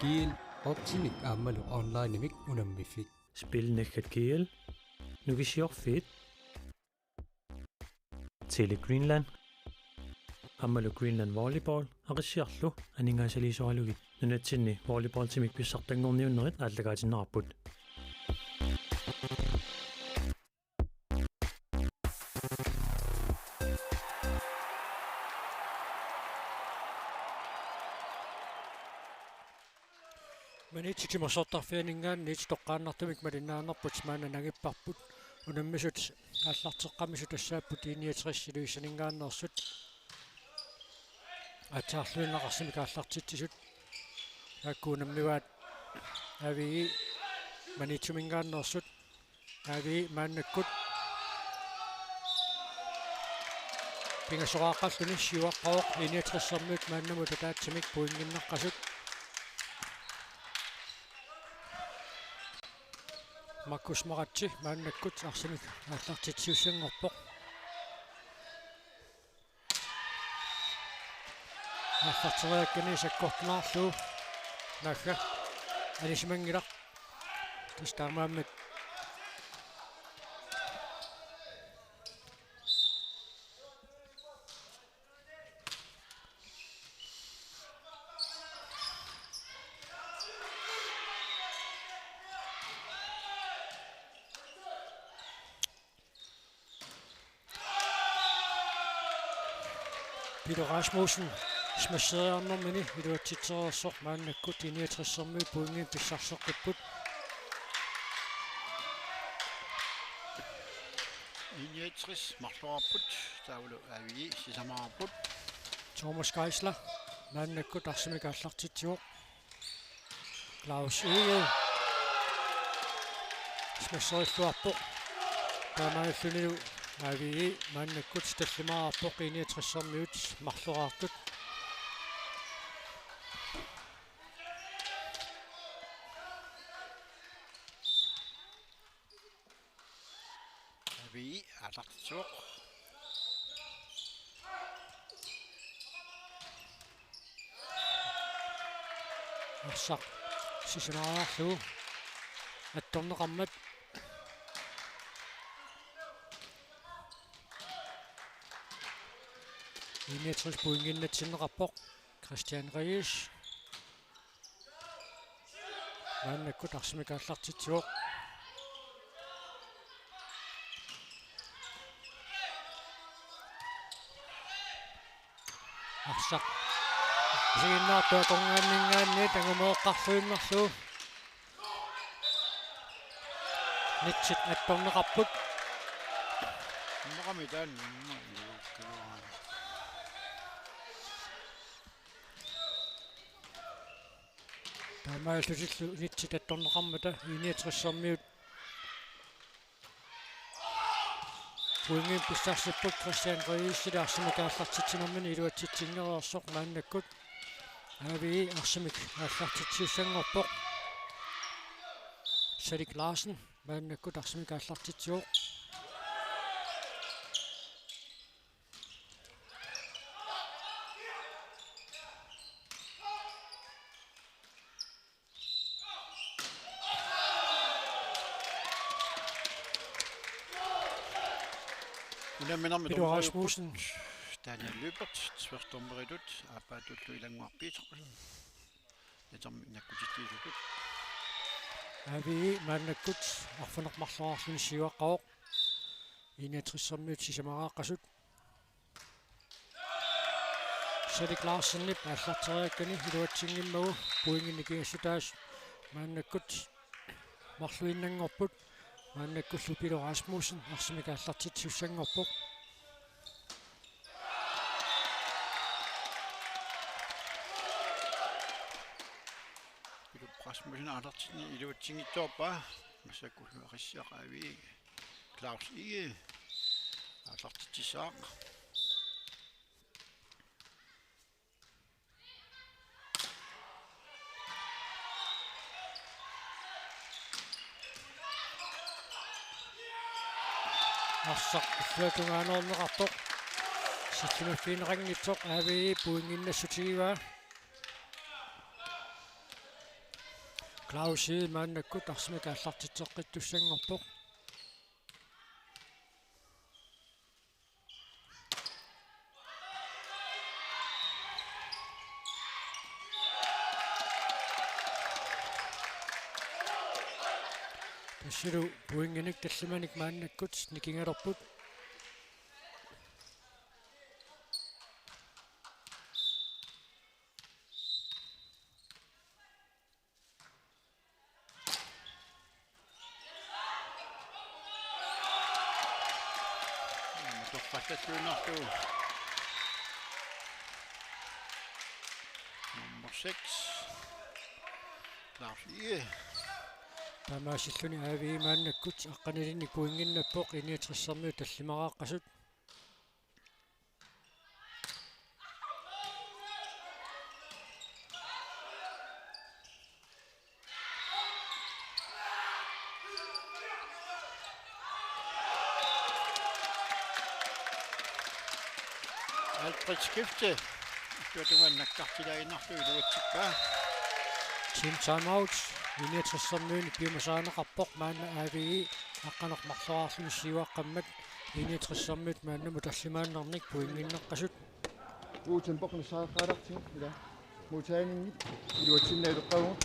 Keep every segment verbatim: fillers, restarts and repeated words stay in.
Kiel optimik aammalu onlinemik unammiffik. Spil naggat Kiel, Nukissiorfiit, Tele Greenland aammalu Greenland Volleyball Aqissiarlu aningaasaliisoralugit nunatsinni volleyballtimik pissartanngorniunnerit aallakaatinneqarput. Maniitsup timersortarfianinngaanniit toqqaannartumik malinnaanerput maanna nangipparput. Unammisut aallarteqqammisut tassaapput I niogtres Louiseninngaanneersut. Aatsaarluinnaq arsamik aallartitsisut. Taakku unammivaat A V I Maniitsuminngaanneersut. A V I maannakkut pingasoqaqqalluni siuaqqavoq I niogtresermiut maannamut ataatsimik pointinneqasut. Markus Maratse maannakkut arsamik aallartitsissanngorpoq. Aallarteriakkani sakkortunaarlugu naagga anisimanngilaq. Tassa taamaammat Peter Rasmussen smasheeriarnermini iluatsitsereersoq, maannakkut I niogtresermiut pointinik pissarseqqipput. I niogtres marloriarput, taavalu A V I sisamariarput. Thomas Geisler maannakkut arsamik aallartitsivoq. Claus Egede smasheerilluarpoq. Taamaalillunilu A V I maannakkut tallimaarpoq I niogtresermiut marloriartut. A V I aallartitsivoq. Arsaq sisamariarlugu attorneqarmat. I niogtres pointinnatsinneqarpoq. Christian Ries. Maannakkut arsamik aallartitsivoq. Arsaq isiginnaartoq akornanninngaanniit angumeeqqarluinnarlugu. Nitsit attorneqarput. Immaqa taanna immaqa iluakkaluarami. Taamaallutillu nitsit attorneqarmata I niogtresermiut pointinik pissarsipput. Christian Riisili arsamik aallartitsinermini iluatsitsinngereersoq maannakkut. A V I arsamik aallartitsissanngorpoq. Salik Larsen maannakkut arsamik aallartitsivoq. Unamminermi Peter dommerit Rasmussen. Daniel Lyberth, tværsdommeritut, aappaatullu Ilannguaq Petersen. Natermi nakkutittiisutut. A V I maannakkut arfineq-marloriarluni siuaqqavoq. I niogtresermiut sisamaraaqqasut. Salik Larsenip aallarteriakkani iluatsinngimmagu pointinik nikingassutaasut maannakkut marluinnanngorput. Maannakkullu Pilo Rasmussen arsamik aallartitsissanngorpoq. Pilo Rasmussen aallartinneq iluatsinngitsoorpaa, massakkut Aqissiaq A V I. Claus Egede aallartitsissaaq. Arsaq illuatungaaneerneqartoq. Sillimaffigineqanngitsoq A V I pointinnassutigivaa. Claus Egede maannakkut arsamik aallartitseqqittussanngorpoq. Tassalu pointinik tallimanik maannakkut nikingalerput. Torqallattuinnarlugu. Nummer seks. Lars Egede. Taamaasilluni A V I maannakkut aqqanilinnik pointinnappoq I-niogtressermiut tallimaaqqasut. Alfred Skifte. Illuatungaanut nakkartilaaginnarlugu iluatsippaa. Team timeout. I-niogtressermiunit piumasarineqarpoq, maanna A V I aqqaneq-marloraarluni siuaqqammat. I-niogtressermiut maannamut tallimaannarnik pointinneqasut. Uu, tempoq nassaaqalertigu, ila. Modtageninngit iluatsinnaaleqqavugut.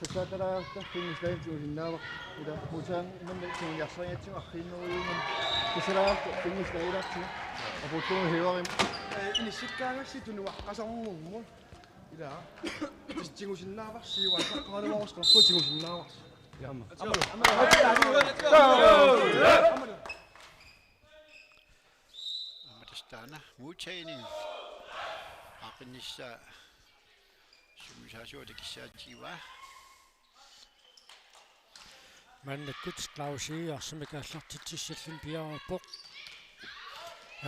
Sassaaqqalaarta, finish line tigusinnaavara. Ila, modtageninngit imanna tigusinnaassagatsigu arriinnerujuummata. Sassaaqqalaarta, finish line-ilaartigu. Apuuttugut hiuarim. Eh, inissikkaangassi tunuaqqasarnermut. Ila. Tigusinnaavarsi, siuaqqaluarus qerfu tigusinnaavarsi. Ila, aamma. Aamma. Aamma tassa taanna modtagning. Aaqqinissaa sumut saassuata kissaatigaa. Maannakkut Claus Egede arsamik aallartitsissalluni piareerpoq.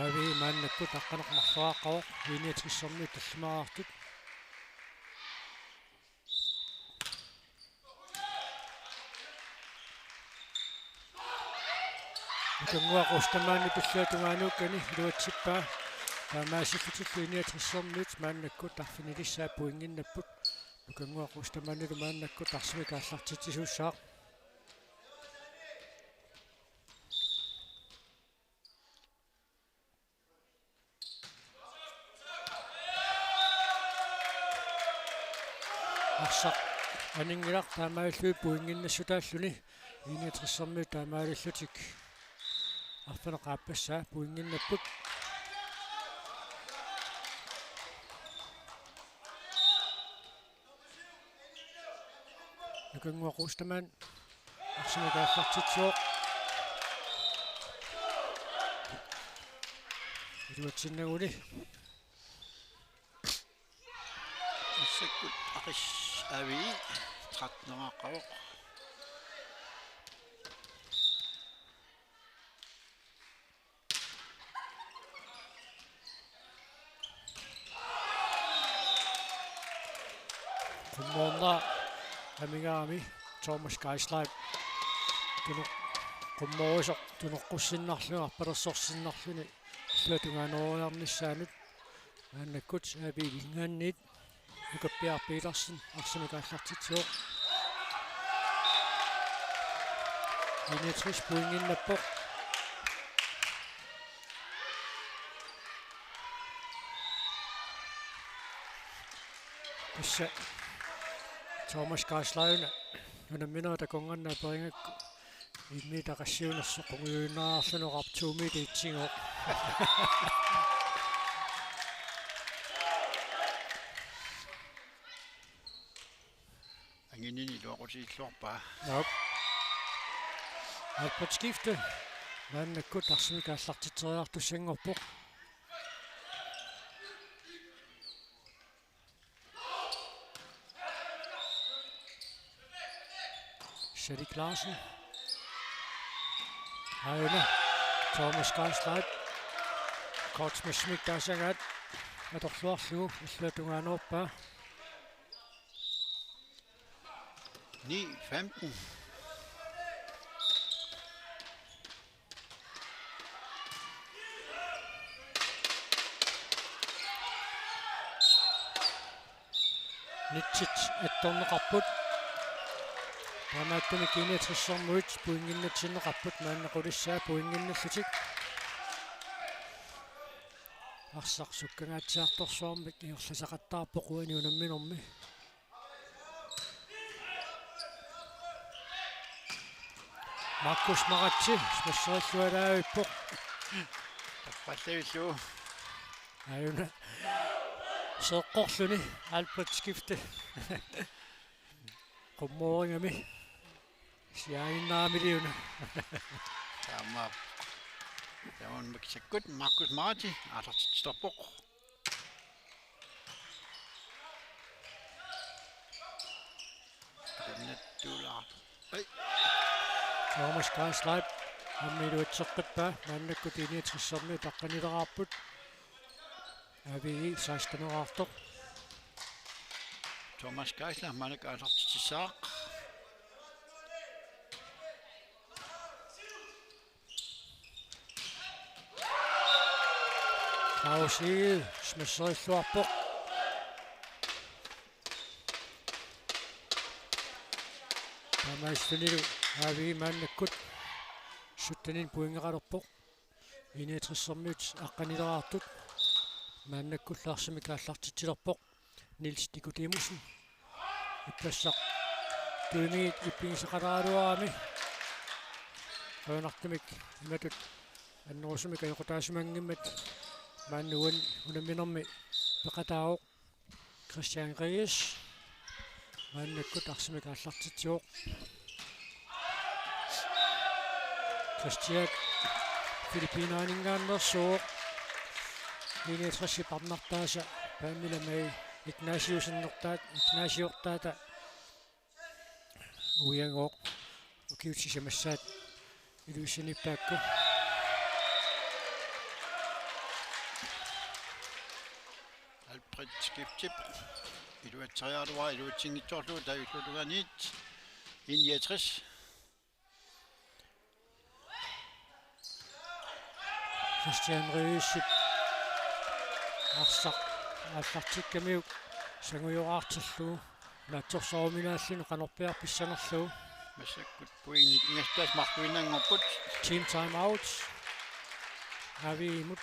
A V I maannakkut aqqaneq-marloraarpoq, I-niogtressermiut tallimaaqqasut. Nukannguaq Ostermann pilluatungaanut kani iluatsippaa. Taamaasillutillu I-niogtressermiut maannakkut arfinilissaat pointinnapput. Nukannguaq Ostermannilu maannakkut arsamik aallartitsisuussaaq. Arsaq aninngilaq taamaalilluni pointinnassutaalluni, I-niogtressermiut taamaalillutik arfineq-aappassaa pointinnapput. Nukannguaq Ostermann arsamik aallartitsivoq. Iluatsinnaguni. Massakkut Aqis A V I tretten-eraaqqavoq. Qummoornera amigaami Thomas Geisleip tuno-, qummoorisoq tunoqqussinnarlugu arpalersorsinnarluni illuatungaanuunnarnissaanut. Maannakkut A V I-p aningaasat Nukappiaraq Petersen arsamik aallartitsivoq. I-niogtres pointinnappoq. Tassa Thomas Geisleip unamminerit akornanni aperigakku en meter qassiunersoq qungujuinnariarluni oqarpoq to meter etsigoq. Anginini iluaqutigiilluarpaa. Naap. Alfred Skifte maannakkut arsamik aallartitseriartussanngorpoq. Salik Larsen. Aana Thomas Geisleip. Kortsmassimik taasagaat atorluarlugu illuatungaanuorpaa. Ni femten. Nitsit attorneqarput. Taamaattumik I-niogtresermiut pointinnatsinneqarput, maanna qulissaa pointinnallutik. Arsaq sukkangaatsiartorsuarmik ingerlasaqattaarpoq uani unamminermi. Markus Maratse smasserillualaavippoq. Tappallavillu. Aajuna seeqqorluni Alfred Skifte. Qummoorigami. Siaaninnaramiuna. Taama. Taman maksakkut Markus Maratse aallartitsilerpoq. Qanattuulaartoq. Ai. Thomas Gaasleip aamma iluatseqqippaa, maannakkut I-niogtresermiut aqqanileraarput. A V I seksteneqartoq. Thomas Geisler maannakkut aallartitsissaaq. Claus Egede smasserilluarpoq. Taamaasillunilu A V I maannakkut syttenit pointeqalerpoq. I-niogtresermiut aqqanileraartut. Maannakkullu arsamik aallartitsilerpoq Niels Nikodemussen. Ippassaq tuimiit ippigisaqalaaraluarami. Qujanartumik imatut annerusumik ajoqutaasimanngimmat maanna uani unamminermi peqataavoq. Christian Ries maannakkut arsamik aallartitsivoq. Christian Filippinaaningaanneersuuvoq. I-niogtresip arnartaasa Pamela May Ignatiussennertaat, Ignatiortaata uiagooq. Ukiut sisamassaat Ilulissaniippaakku. Alfred Skiptip iluatseriaraluara iluatsinngitsoorlugu taajulluutungaaniit. I-niogtres. Christian Riisip arsaq aallartikkamiuk sangujoraartillugu naatsorsaaruminaalluni qanorpiaq pissanerlugu. Massakkut pointit ingasattaas marluinnanngorput. Team time out. A V I-mut.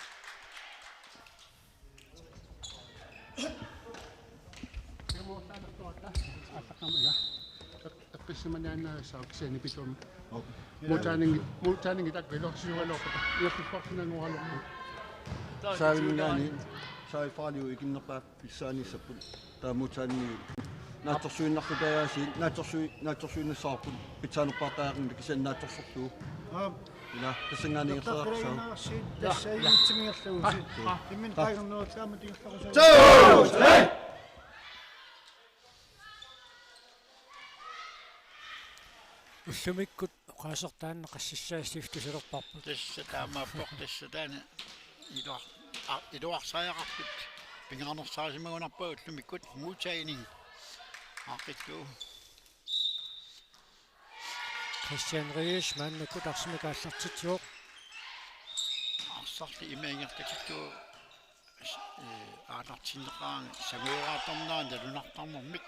Taqqissimaniaannaassaaq kisianni pituum. Muutaaningi, muutaaningi takku ilorsiugaluarpata. Iorpipparsinangoraluarput. Saavinngaanniit, saavi faaliu ikinnerpaa pissaaniissapput. Taava muutaaningi naatsorsuinnarlutaagaasiit, naatsorsui-, naatsorsuinnassavarput. Pitsaanerpaartariaqarmat kisianni naatsorsorlugu. Aap. Ila, tassanngaanniit ingerlareersaaq. Tassanngaanniit ingerlareersaaq. Imminut qaangernerup aamma tigerlarusaa. Ullumikkut oqaasertaanna qassissaastif tusalerparput. Tassa taamaappoq, tassa taanna iluar-, a-, iluarsariaqarput. Pingaarnersaarisimagunarpagut ullumikkut muutaaningi. Aaqqittu. Christian Ries maannakkut arsamik aallartitsivoq. Arsarli ima ingerlatillugu, ee, aallartinneqarani sangujoraartarnera nalunartarnermik.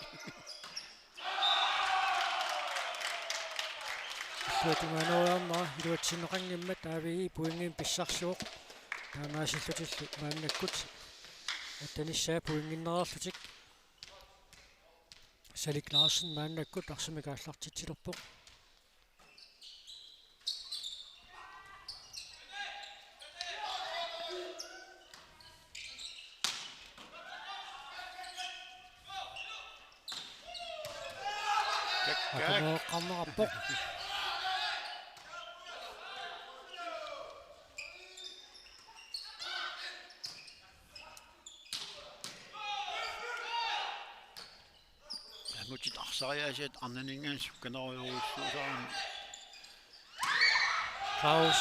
Illuatungaaneriarnera iluatsinneqanngimmat A V I pointinik pissarsivoq. Taamaasillutillu maannakkut attanissaa pointinnereerlutik. Salik Larsen maannakkut arsamik aallartitsilerpoq. Kak, kak. Akunneqqaarpoq. Angutit arsariaasiat arnaninngaanniit sukkanerujussuusarami. Claus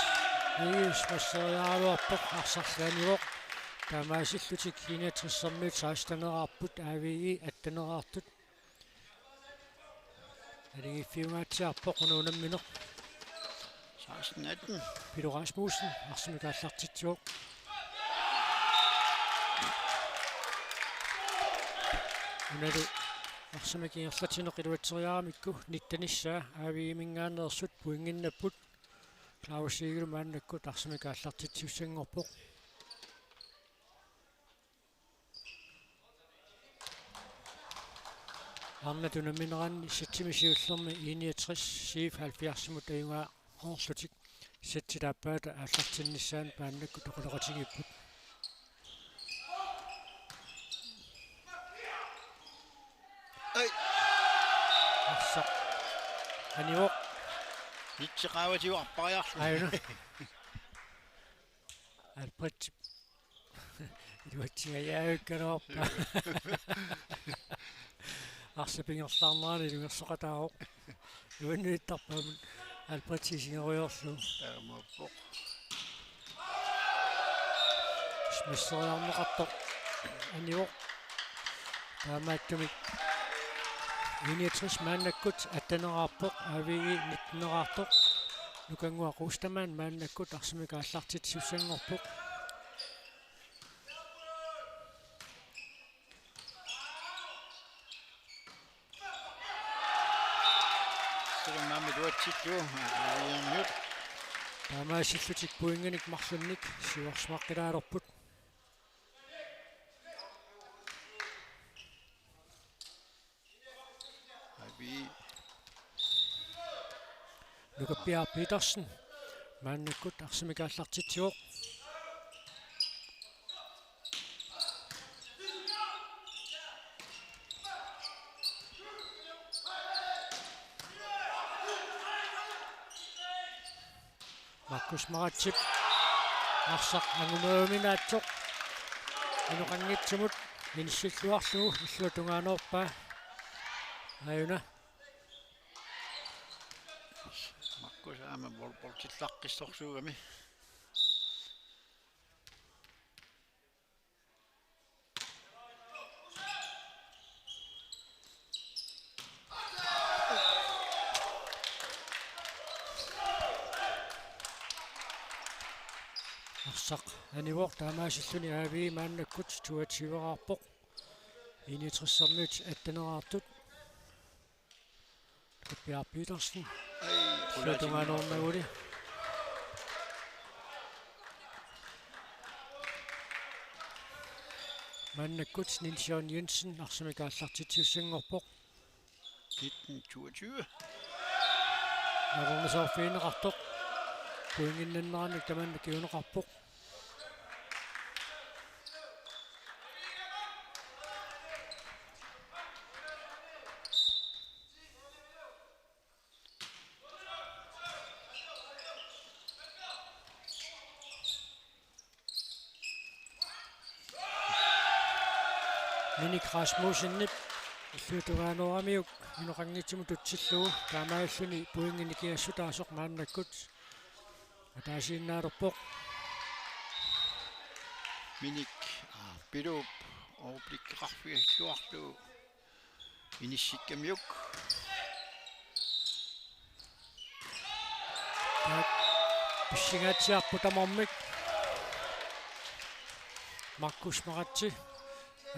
Egede smasseeriaraluarpoq, arsarli anivoq. Taamaasillutik I-niogtresermiut seksteneqarput, A V I atteneqartut. Naligiiffiungaatsiarpoq una unammineq. Seksten atten. Pilo Rasmussen arsamik aallartitsivoq. Unalu Arsamik ingerlatsineq iluatseriaramikku nittenissaa A V M-iminngaanneersut pointinnapput. Claus Egedep maannakkut arsamik aallartitsisussanngorpoq. Arnat unammineranni setsimi siullermi I niogtres C F halvfjerdsimut ajugaarlutik setsit aappaata aallartinnissaannut maannakkut oqaloqatigiipput. Ai. Arsaq anivoq. Nitseqaavatigut appariarlugu. Aajuna. Albrecht. Iluatsingajavikkaluarpaa. Arsap ingerlaarnerani ilungersoqataavoq. Nuanniittarpaa, aamma Albrecht isigerujoorlugu. Taamaappoq. Smasseriarneqartoq anivoq. Taamaattumik I niogtres maannakkut atteneraarpoq, A V I nitteneraartoq. Nukannguaq Ostermann maannakkut arsamik aallartitsisussanngorpoq. Silummami tuatsillu, aviamiut. Taamaasillutik pointinik marlunnik siuarsimaqqilaalerput. Avi. Nuka Bjerg Petersen maannakkut arsamik aallartitsivoq. Markus Maratsip arsaq angumeruminaatsoq inoqanngitsumut inissilluarlugu illuatungaanoorpaa. Aajuna. Markus aamma bol-, boltillaqqissorsuugami. Arsaq anivoq, taamaasilluni A V I maannakkut toogtyveraarpoq. I niogtressermiut atteneraartut. Bjerg Petersen. Ai, illuatungaanoornaguli. Maannakkut Niels Jørgen Jensen arsamik aallartitsisussanngorpoq. Nitten toogtyve. Nakornisoorfigineqartoq. Pointinnannerannik tamanna kinguneqarpoq. Minik Rasmussenip illuatungaanooramiuk inoqanngitsumut tutsillugu, taamaalilluni pointi nikingassutaasoq maannakkut ataasiinnaalerpoq. Minik, aa, Piluup overblikkeqarfigalluarlugu inissikkamiuk. Taak, pissingaatsiarpoq tamarmik. Markus Maratse,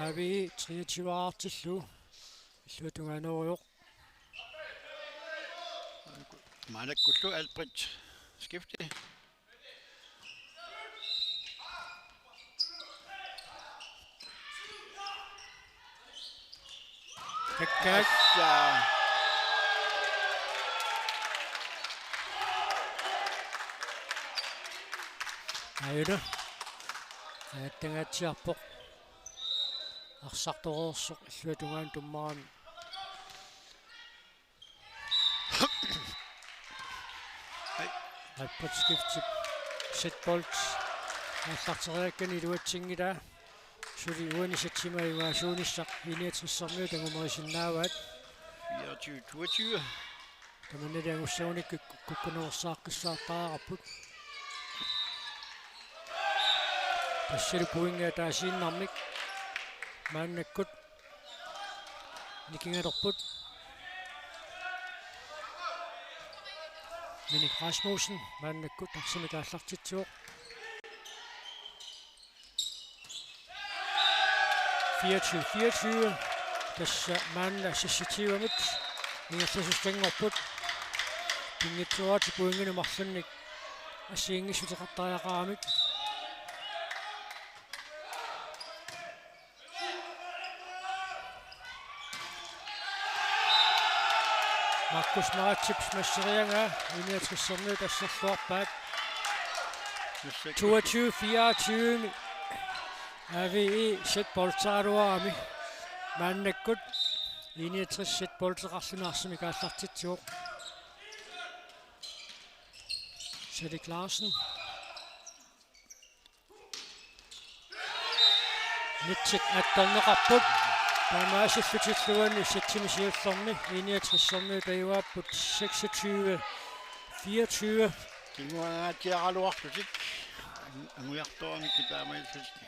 A V I treogtyveraartillugu illuatungaanoorujoq. Maanakkullu Albrecht skifte. Takkaak. Assa. Aajuna. Ajattangaatsiarpoq. Arsartoreersoq illuatungaanut tummarami. Ai. Albrecht skiftip setbold aallarteriakkani iluatsinngilaa. Suli uani setsimut ajugaasuunissaq I niogtressermiut angumerisinnaavaat. Fireogtyve toogtyve. Tamannali angussagunikkit kukkunerussaaqqissaartariaqarput. Tassalu pointi ataasiinnarmik maannakkut nikingalerput. Minik Rasmussen maannakkut arsamik aallartitsivoq. Fireogtyve fireogtyve. Tassa maanna seksogtyvemut ingerlasussanngorput. Pinngitsooratik pointinik marlunnik assigiinngissuteqartariaqaramik. Markus Maratsip smasheeriaraa I-niogtresermiut asserluarpaat. Toogtyve fireogtyve. A V E setboldeqaraluarami maannakkut. I-niogtres setboldeqarluni arsamik aallartitsivoq. Salik Larsen. Nitsit attorneqarput. Taamaasillutilluunniit sætsimi siullermi I-niogtresermiut ajugaapput seksogtyve fireogtyve. Kinguaangaatsiaraluarlutik. Angujartoramik taamaasillutik.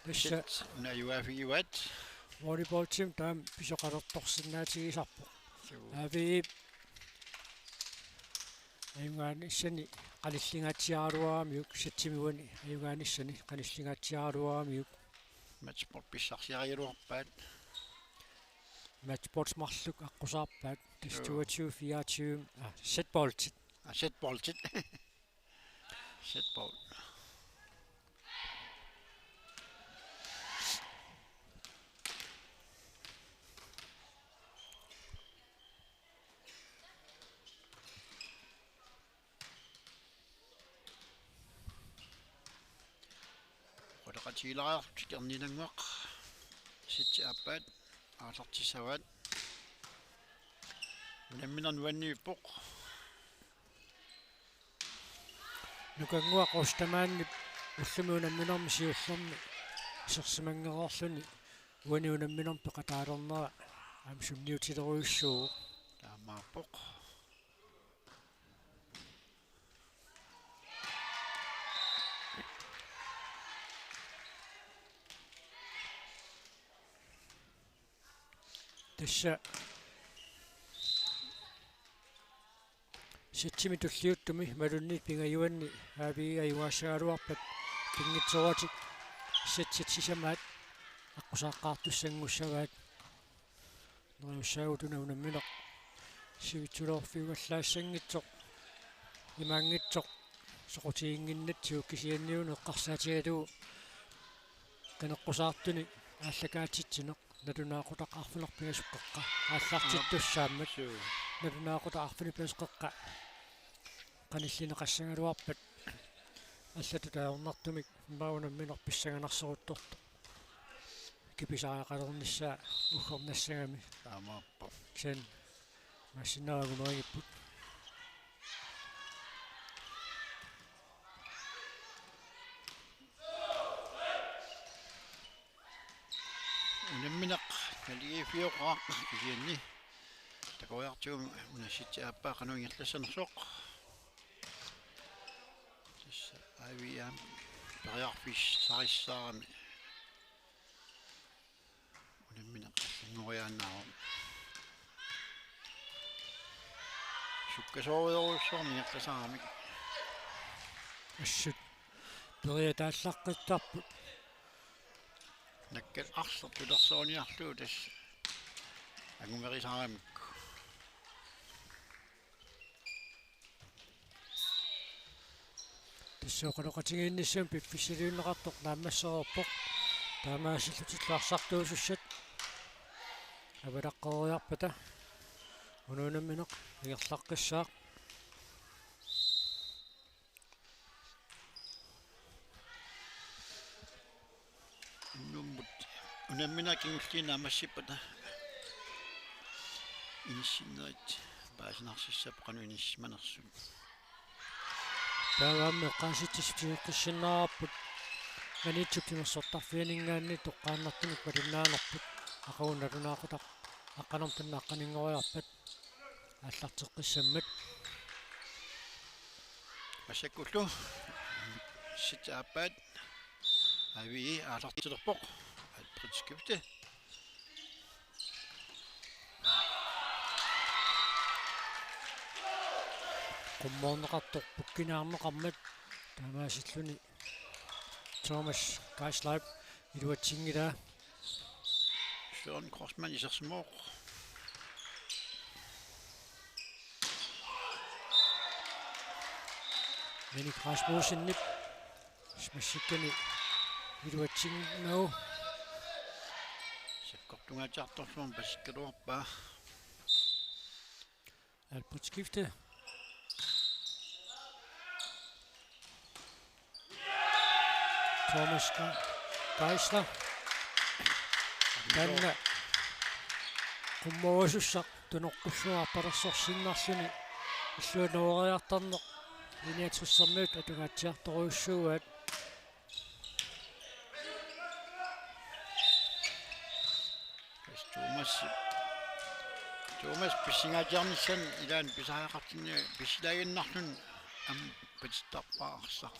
Tassa. Sæt una ajugaaffigivaat. Volleyballteam taama pisoqalertorsinnaatigisarpoq. Suu. A V E-p ajugaanissani qanillingaatsiaraluaramiuk, sætsimi uani ajugaanissani qanillingaatsiaraluaramiuk. Matchbox pissarsiarigaluarpaat. Matchbox marluk aqqusaarpaat. Tassa. Joo. Toogtyve fireogtyve. Ah, setboldit. Ah, setboldit. Setbold. Oqaloqatigilaariarlutik Erniinnguaq. Sætsi aappaat aallartissavaat. Unammineq nuanniippoq. Nukannguaq Ostermannip ullumi unamminermi siullermi isersimanngereerluni uani unamminermi peqataalernera aamma sunniutilerujussuuvoq. Taamaappoq. Tassa sætsimi tulliuttumi malunnit pingajuanni A V E ajugaassagaluarpat pinngitsooratik sætsit sisamaat aqqusaaqqaartussanngussavat. Neriussaagut una unammineq sivitsuliorfiugallaassanngitsoq, imaanngitsoq soqutiginnginnatsigu, kisianniuna eqqarsaatigalugu qineqqusaartunik aallakaatitsineq, nalunaaqutaq arfineq-pingasut qeqqa aallartittussaammat. Suu. Nalunaaqutaq arfineq-pingasut qeqqa qanillineqassagaluarpat allatut ajornartumik immaqa unammineq pissanganarseruttortoq kipisariaqalernissaa uggornassagami. Taamaappoq. Kisianni massinnaagumagipput. Unammineq naligiiffioqaaq kisianni takoriartigu una sætsi aappaa qanoq ingerlassanersoq. Tassa A V E-p periarfissarissaarami. Unammineq allanngoriaannaavoq. Sukkasoorujorujussuarmik ingerlasaramik. Assut periataallaqqittarput. Nakkat arsertulersooniarlugu tassa angumerisaramikku. Tassa oqaloqatigiinnissamut piffissaliunneqartoq naammassereerpoq. Taamaasillutillu arsartuusussat avalaqqeriarpata una unammineq ingerlaqqissaaq. Unnummut unammineq kingulliit naammassippata inissinnerit paasinarsissapput qanoq inissisimanersut. Taava aamma eqqaasitsissutigeqqissinnaavarput Maniitsup timersortarfianinngaanniit toqqaannartumik malinnaanerput, aqagu nalunaaqutaq aqqaneq-marlunnik aqqanunngoriarpat aallarteqqissammat. Massakkullu sætsit aappaat A V E aallartilerpoq. Albert Skifte. Qummoorneqartoq pukkiniarneqarmat taamaasilluni Thomas Geisleib iluatsinngilaa. Bjørn Korsmann isersimavoq. Minik Rasmussenip smassikkani iluatsinnagu. Sakkortungaatsiartorsuarmik pasikkaluarpaa. Alfred skifte. Thomas Ka-, Geisler. Taanna qummorujussuaq tunoqqussuarpalersorsinnarluni illuanut nooriartarneq I niogtresermiut atungaatsiartorujussuugaat. Thomas, Thomas pissangaatsiarnissannut ilaanni pisariaqartinni pissilaaginnarluni aamma patittarpaa arsaq.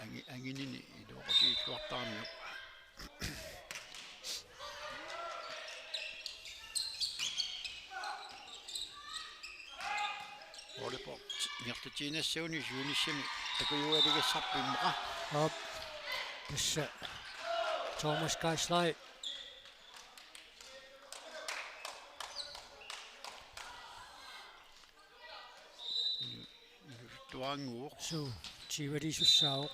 Angi-, anginini iluaqutigiilluartaramiuk. Volleyball ingerlatiginassaguni siunissami takujualigassarput immaqa. Aap. Tassa Thomas Geisler. Tuaannguuq. Suu, tyveliisussaavoq.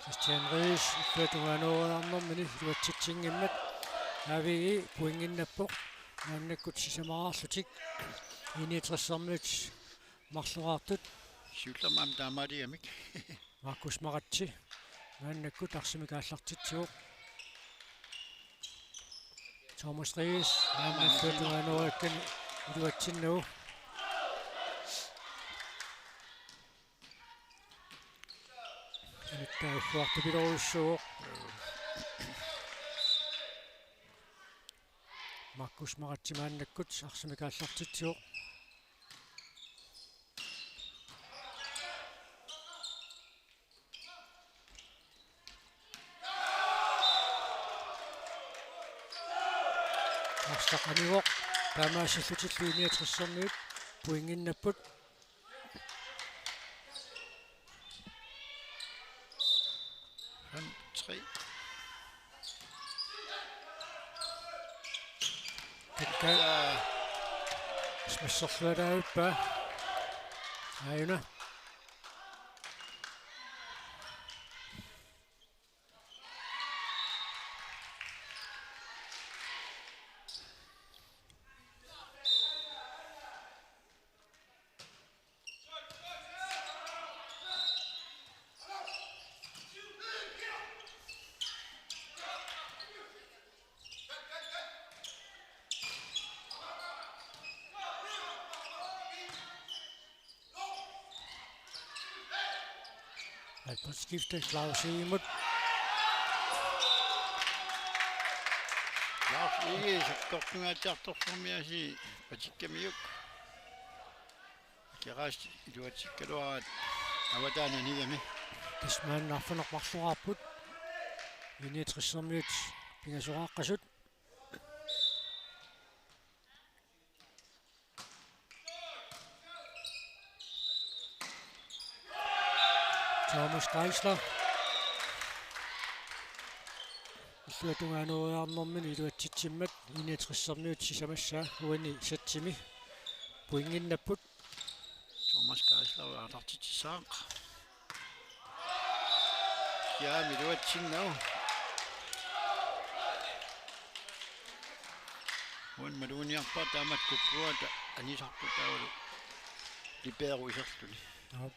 Christian Ries, illuatungaanooriarnermini iluatsitsinngimmat. A V E pointinnappoq. Maannakkut sisamaraarlutik. I niogtresermiut marloriartut. Siullermik aamma taamaaligamik. Markus Maratse. Maannakkut arsamik aallartitsivoq. Thomas Ries, aamma illuatungaanooriakkani iluatsinnagu. Inuttaajuartupilorujussuuvoq. Markus Maratse maannakkut arsamik aallartitsivoq. Arsaq anivoq, taamaasillutillu I niogtresermiut pointinnappoq. Fem, tre. Pikka. Ja. Smasserlualaarpaa. Aajuna. Alfred skifte, Claus Egede. Claus Egede sakkortungaatsiartorsuarmiaasiit patikkamiuk. Ikeraas iluatsikkaluaraat avataani anigami. Tassa maanna arfineq-marloraarput. I niogtresermiut pingasoqaqqasut. Thomas Geisler. Illuatungaanooriarnermini iluatsitsimmat I niogtresermiut sisamassaa uani satsimi pointinnappoq. Thomas Geisler aallartitsissaaq. Siaami iluatsinnagu. Uani maluginiarpaa taamatut kukkuata anisarput taavalu libero iserluni. Aap.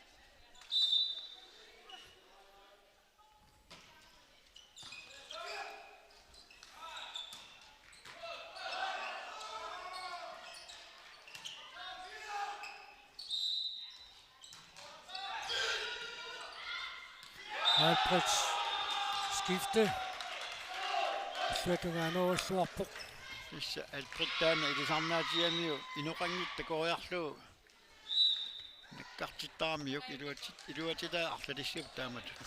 Alfred skifte. Illuatungaanoorulluarpoq. Tassa Alfred taanna ilisarnaatigigamiuk inoqanngitsoq takoriarlugu. Nakkartittaramiuk iluatsit-, iluatitaa arlalissuup taamatut.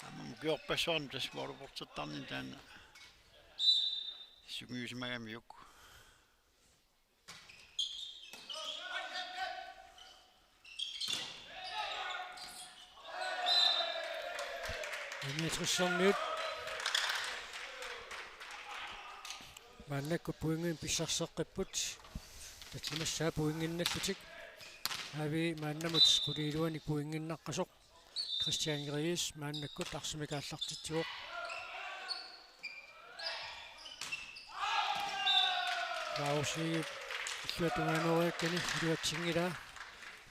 Aamma ukiorpassuarni tassa volleyballertarnini taanna sungiusimagamiuk. I-niogtresermiut maannakkut pointinik pissarseqqipput. Tallimassaat pointinnallutik. A V maannamut qulit iluanni pointinnaqqasoq. Christian Ries maannakkut arsamik aallartitsivoq. Claus Egedep illuatungaanut iluatsinngilaa.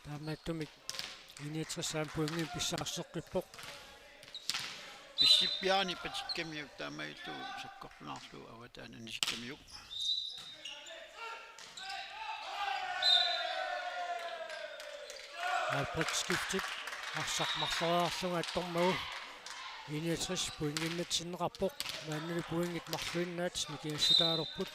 Taamaattumik I-niogtres aamma pointinik pissarseqqippoq. Pissippiaani patikkamiuk taamaalillugu sakkortunaarlugu avataani anisikamiuk. Halvtredsskiftet arsaq marloriarlunga attormagu I-niogtres pointinnatsinneqarpoq. Maannali pointit marluinnaat nikingassutaalerput.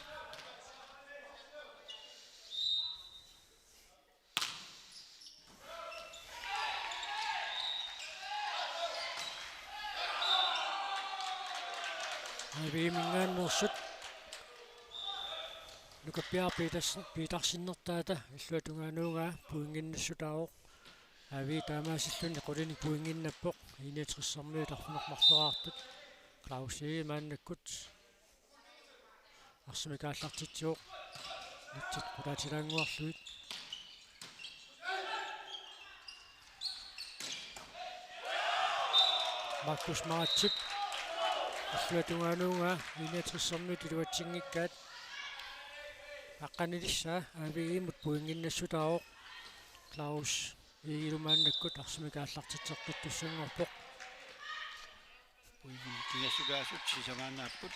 A V-minngaanneersut Nukappiaraq Petersen, Petersenertaata illuatungaanuugaa pointinnassutaavoq. A V taamaasilluni qulinik pointinnappoq. I-niogtresermiut arfineq-marloraartut. Claus Egede maannakkut arsamik aallartitsivoq. Nutsit qulaatilaannguarlugit. Markus Maratsip illuatungaanuugaa I-niogtresermiut iluatsinngikkaat. Aqqanilissaa A V-mut pointinnassutaavoq. Claus Egedelu maannakkut arsamik aallartitseqqittussanngorpoq. Pointit nikingassutaasut sisamaannaapput.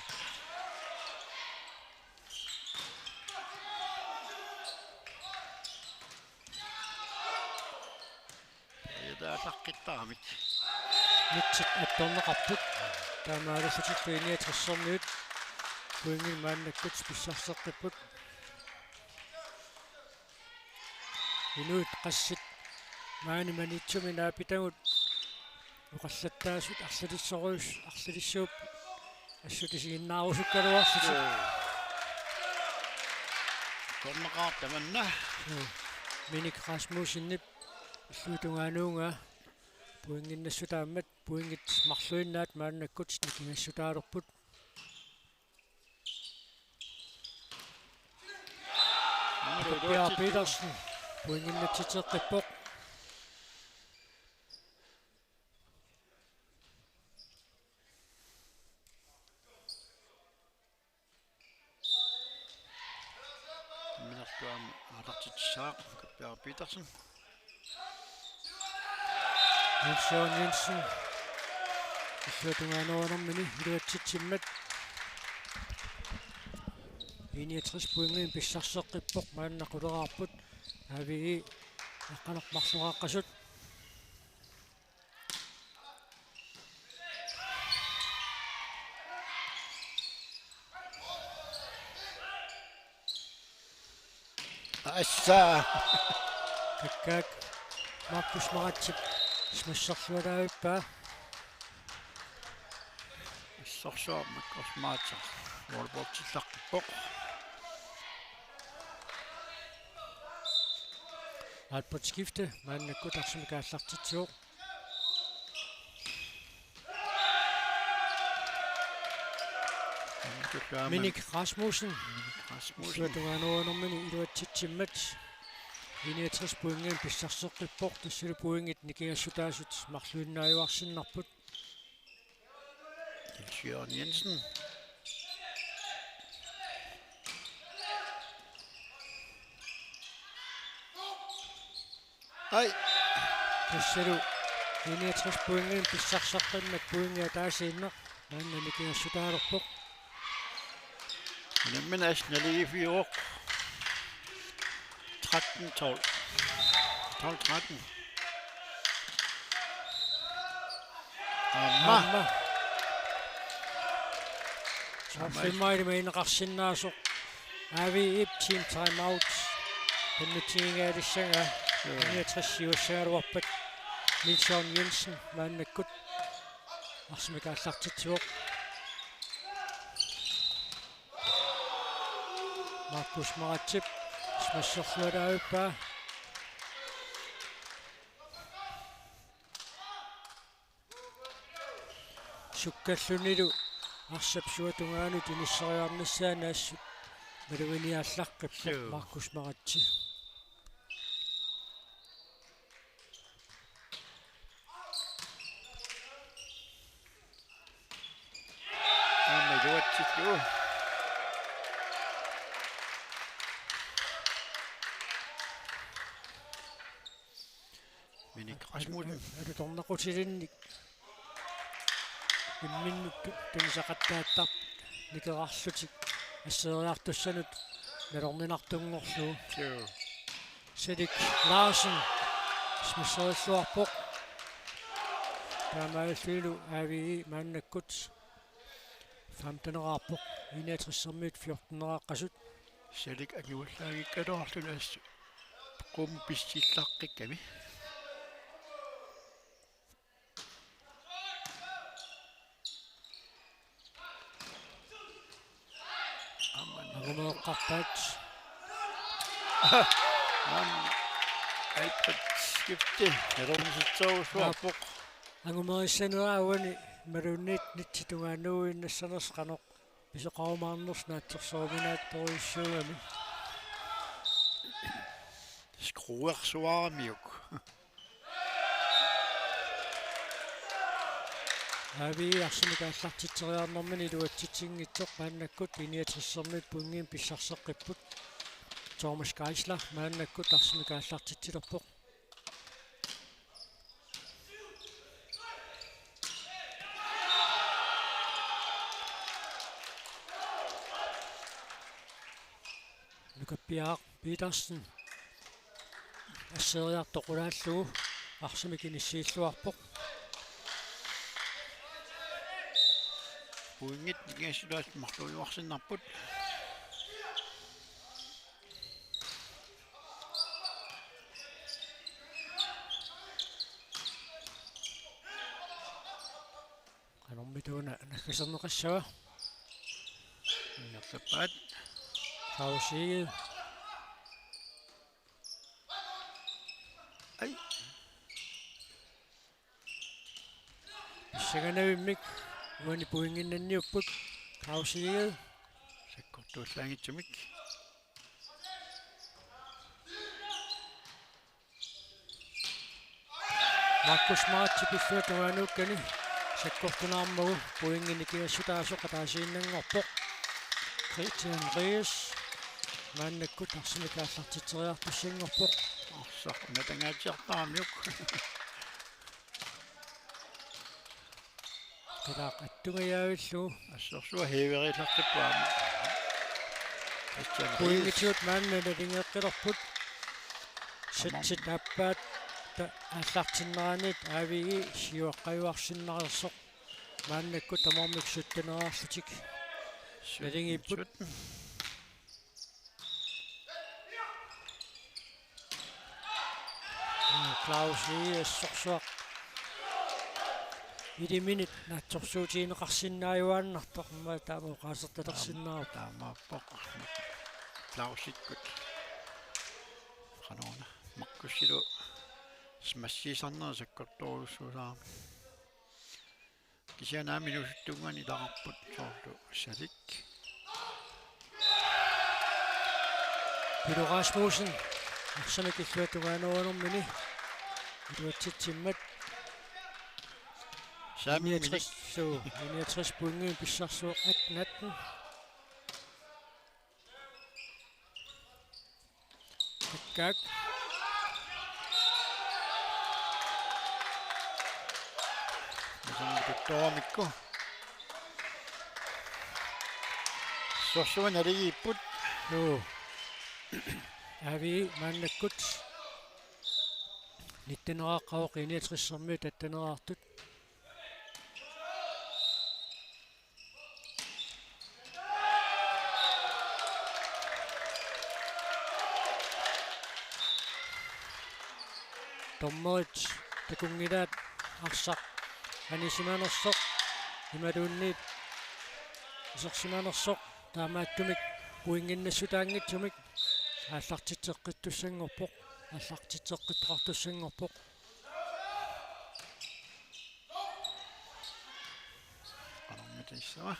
Ajataallaqqittarmik. Nutsit attorneqarput. Taamaalillutillu I-niogtresermiut pointinik maannakkut pissarseqqipput. Inuit qassit maani Maniitsumi naapitagut oqallattaasut arlalissorujus-, arlalissuup assut isiginnaarusukkaluarlutik. Attorneqaaq tamanna. Joo. Minik Rasmussenip illuatungaanuugaa pointinnassutaammat pointit marluinnaat maannakkut nikingassutaalerput. Nukappiaraq Petersen pointinnassitseqqippoq. Minartuam aallartitsissaaq Nukappiaraq Petersen. Niels Jørgen Jensen illuatungaanuunermini iluatsitsimmat. I-niogtres pointinik pissarseqqippoq, maanna quleraarput. A V aqqaneq-marloqaqqasut. Assa. Takkaak Markus Maratsip smasserlualaavippaa. Assorsuaq Markus Maratsip målportillaqqippoq. Halvtredsskifte maannakkut arsamik aallartitsivoq. Minik Rasmussen. Minik Rasmussen. Illuatungaanuunermini iluatsitsimmat. I-niogtres pointinik pissarseqqippoq, tassalu pointit nikingassutaasut marluinnaajuarsinnarput. Niels Jørgen Jensen. Ai. Tassalu I-niogtres pointinik pissarseqqimmat pointit ataasiinnaq maanna nikingassutaalerpoq. Unammineq assut naligiiffiuvoq. Tretten tolv. Tolv tretten. Aamma. Aamma. Saaffimmaalimma ineqarsinnaasoq. A V-ip team timeout. Qinnutsigigaalissagaa. Joo. Niogtres siuassagaluarpat. Niels Jørgen Jensen maannakkut arsamik aallartitsivoq. Markus Maratsip smasserlualaavippaa. Tukkallunilu arsap suatungaanut inisseriarnissaanut assut maluginiaallaqqippoq. Suu. Markus Maratse. Aamma iluatsillugu. Minik Rasmussen. Alutornaqutilinnik imminnut tu-, tunisaqattaattarput nikerarlutik asseeriartussanut nalorninartunngorlugu. Joo. Selik Larsen smasserilluarpoq. Taamaalillunilu A V I maannakkut femteneqarpoq, enogtresermiit fjorteneqaqqasut. Selik anguallaagikkaluarluni assut qummut pissillaqqikkami. Angumeeqqarpaat. Aamma Albert Skifte nalornisitserujussuarpoq. Angumerissaneraa uani imaluunniit nitsit tungaanut inississanersoq qanoq pisoqarumaarnersoq naatsorsoruminaatsorujussuugami. Skruersuaramiuk. A V I arsamik aallartitseriarnermini iluatsitsinngitsoq, maannakkut enogtresermiit pointinik pissarseqqipput. Thomas Geisler maannakkut arsamik aallartitsilerpoq. Nukappiaq Petersen asseeriartoq qulaallugu arsamik inissiilluarpoq. Pointit nikingassutaat marluujuarsinnarput. Qanormitaana naggaserneqassava? Ingerlappaat. Klaus Egede. Ai. Pissanganavimmi uani pointinnanniupput. Klaus Egede. Sakkortuullaanngitsumik. Markus Maratse pilluatungaanut ukkani sakkortunaarmagu pointit nikingassutaasoq ataasiinnanngorpoq. Christian Ries maannakkut arsamik aallartitseriartussanngorpoq. Arsaq unatangaatsiartaramiuk. Qilaq attungajavillu. Assorsuaq hiiveriillaqqippoq aamma. Pointigut maanna nalingeqqilerput. Setsit aappaat ta-, aallartinneranit A V I siuaqqajuarsinnareersoq. Maannakkut tamarmik sytteneqarlutik nalingiipput. Klaus Egede assorsuaq. Iliminit naatsorsuutigineqarsinnaajuaannartoq, aamma taama oqaasertalersinnaavarput. Taamaappoq. Klausikkut. Qanoruna. Markusilu smassiisarneri sakkortoorujussuusarami. Kisianni aamma inuusuttunnguanik ilaqarput soorlu Salik. Pilo Rasmussen, arsamik illuatungaanerunermini iluatsitsimmat. Saamimminik. Enogtres, suu, enogtres pointinik pissarsuaq atten atten. Takkaak. Isummituttoramikku. Sorsuaq naligiipput. Joo. A V I maannakkut nitteneqaqqavoq enogtresermiut atteneqartut. Dommerit takunngilaat arsaq anisimanersoq imaluunniit isersimanersoq, taamaattumik pointinnassutaanngitsumik aallartitseqqittussanngorpoq, aallartitseqqittoqartussanngorpoq. Issava.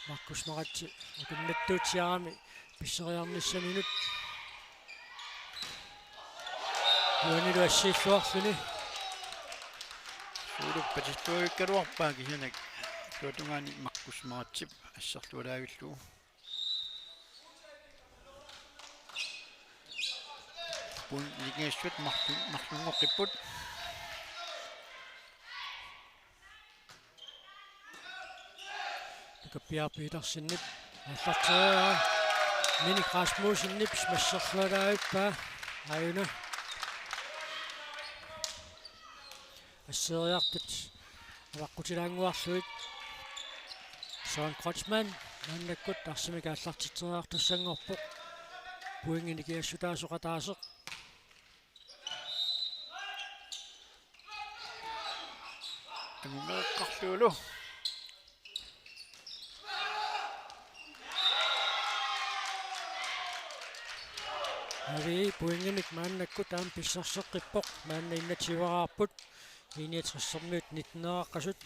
Markus Maratse atunnattuutsiarami pisseriarnissaminut. Uanilu assiilluarluni. Suulup patissuavikkaluarpaa kisianni illuatungaani Markus Maratsep asserlualaavillugu. Puing nikingassut marlu-, marlunngoqqipput. Nuka Piaarp Petersenip aallartereeraa. Minik Rasmussenip smasherlualaavippaa. Aajuna. Asseriartut avaqqutilaannguarlugit. Søren Kreutzmann maannakkut arsamik aallartitseriartussanngorpoq. Puingi nikingassutaasoq ataaseq. Angumeeqqarlugulu. Avi puinginik maannakkut aamma pissarseqqippoq, maanna enogtyveraarput, I niogtresermiut nitteneqasut.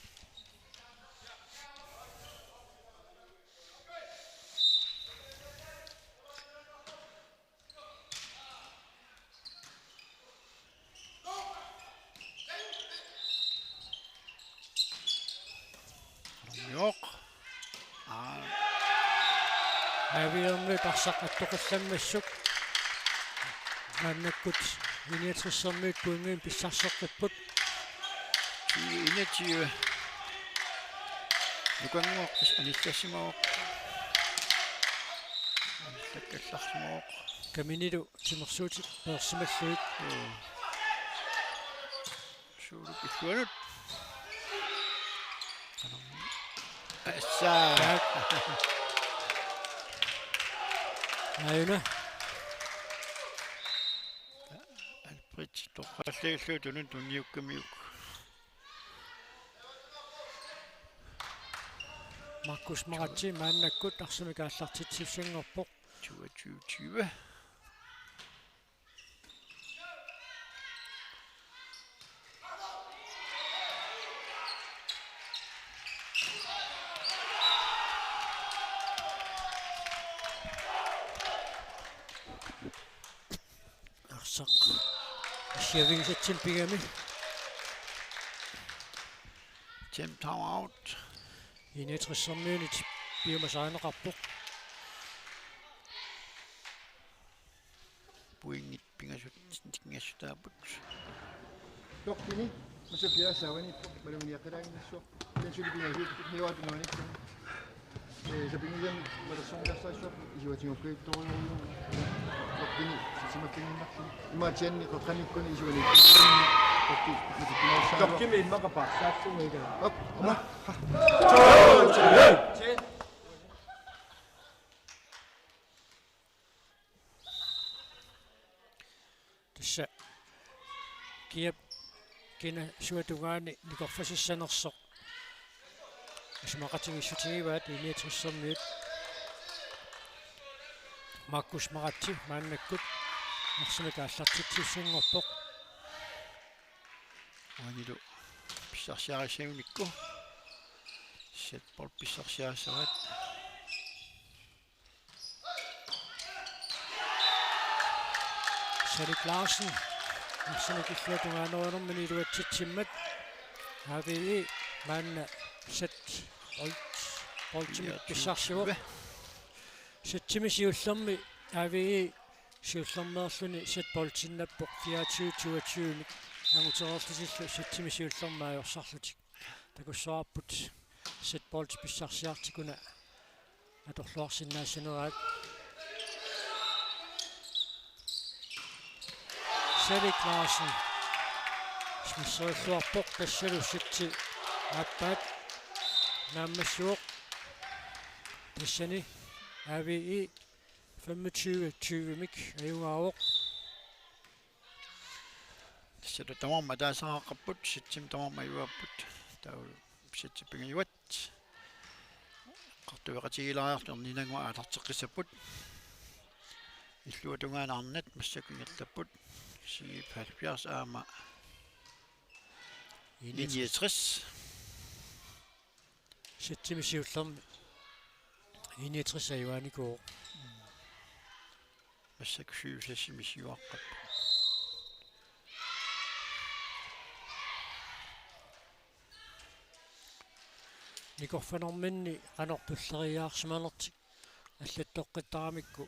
Joo. Aa. Aviormiut arsaq attoqqillammassuk. Maannakkut I niogtresermiut puinginik pissarseqqipput. Tyve enogtyve. Nukannguaq tassa anillassimavoq. Anillakkallarsimavoq. Kaminilu timersuutit peersimallugit. Joo. Suulup illuanut. Assa. Aajuna. Albert torrallagillugu tunun tunniukkamiuk. Markus Maratse maannakkut arsamik aallartitsissanngorpoq. Toogtyve tyve. Arsaq. Assiavigisatsinnik pigami. Team timeout. I niogtresermiunit piumasarineqarpoq. Puingit pingasut, nikingassutaapput. Toqqini, massakkut saavaniippoq, maluginiaqqilaanngissuaq. Tassani pingasut, hiuaat nuanikkut. Ee, sapinngisamik malersorniarsarissavarput, isuatigukkiuttorujuuvoq. Toqqini, sisimaffigiinnarluni. Imaatsianni qeqqanikkuni isuani. Toqqi, toqqimi immaqa paarsaassumiga. Op, oma. Tassa kiap kina suatungaani nikorfasissanersoq isumaqatigiissutigivaat I niogtresermiut. Markus Maratse maannakkut arsamik aallartitsissanngorpoq. Uanilu pissarsiarissagunikku. Setbold pissarsiarissavaat. Salik Larsen. Arsamik illuatungaanerunermini iluatsitsimmat. A V E maanna set bold, boldimik pissarsivoq. Settimi siullermi A V E siullermeerluni set boldinnappoq fireogtyve toogtyve-mik. Angutereerlutillu settimi siullermi ajorsarlutik. Takussavarput set bold pissarsiartut una atorluarsinnaassaneraat. Salik Larsen. Smasherilluarpoq tassalu setti aappaat naammassivoq. Tassani A V E femogtyve tyve-mik ajugaavoq. Tassa tamarmik ataasiaqqapput, settimik tamarmik ajugaapput. Taava setti pingajuat. Eqqartueqatigiilaariarluni erniinnannguaq aallarteqqissapput. Illuatungaani arnat massakkut ingerlapput. Siip halvfjerds aamma I niogtres. I niogtres. Sættimi siullermi I niogtres ajugaanikuuvoq. Massakkut syv-seksimik siuaqqapput. Nikorfanerminni qanoq tulleriiaarsimanertik allattoqqittaramikku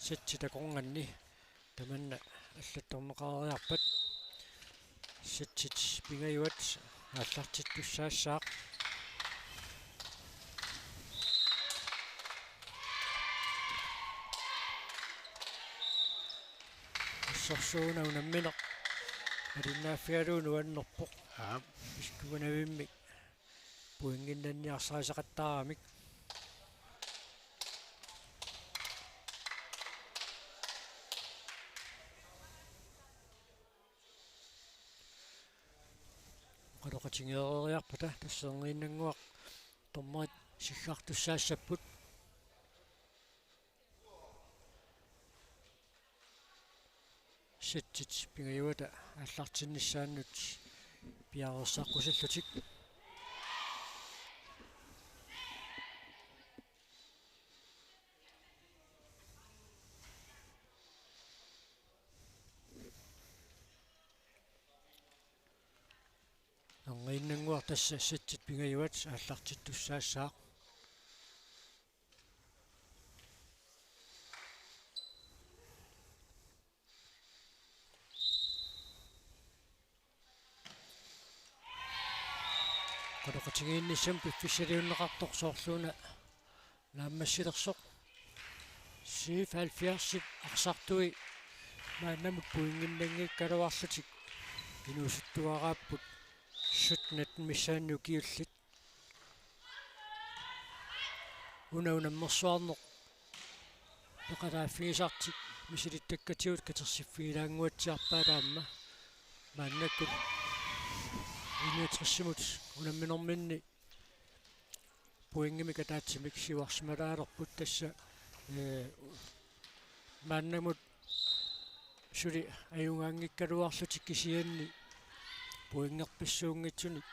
sættit akornanni tamanna allattorneqareeriarpat. Sættit pingajuat aallartittussaassaaq. Assorsuaq una unammineq malinnaaffigalugu nuannerpoq. Aap. Piskugunavimmi pointinnanniarsarisaqattaaramik. Oqaloqatigeeriarpata tassa erniinnannguaq dommerit siggartussaassapput. Sættit pingajuata aallartinnissaannut piareersaqqusillutik. Erniinnannguaq tassa sættit pingajuat aallartittussaassaaq. Oqaloqatigiinnissamut piffissaliunneqartoq soorluuna naammassilersoq. Syvoghalvfjerds arsartui maannamut pointinnanngikkaluarlutik inuusuttuaraapput sytten atten missaanni ukiullit. Una unammersuarneq peqataaffigisartik misilittakkatigut katersiffigilaannguatsiarpaat aamma. Maannakkut I niogtresimut unamminerminni pointimik ataatsimik siuarsimalaalerput tassa, ee, maannamut suli ajugaanngikkaluarlutik kisianni pointerpassuunngitsunik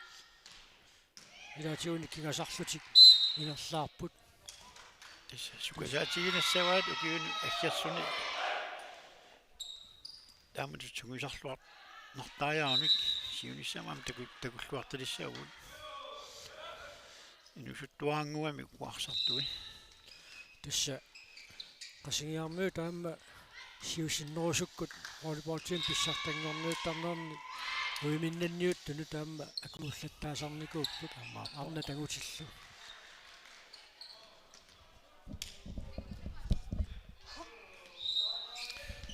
ilaatigut kingasarlutik ingerlaarput. Tassa sukasaatigiinnassavaat ukiuni aggersuni. Taamatut sungiusarluarnartariaarunik siunissami aamma taku-, takulluartalissaagut. Inuusuttuaraannguamik uku arsartui. Tassa Qasigiarmiut taama siusinnerusukkut volleyballtimik pissartanngorniuttarnerni uiminnanniuttunut taama akuullattaasarnikuupput. Aamma arnat angutillu.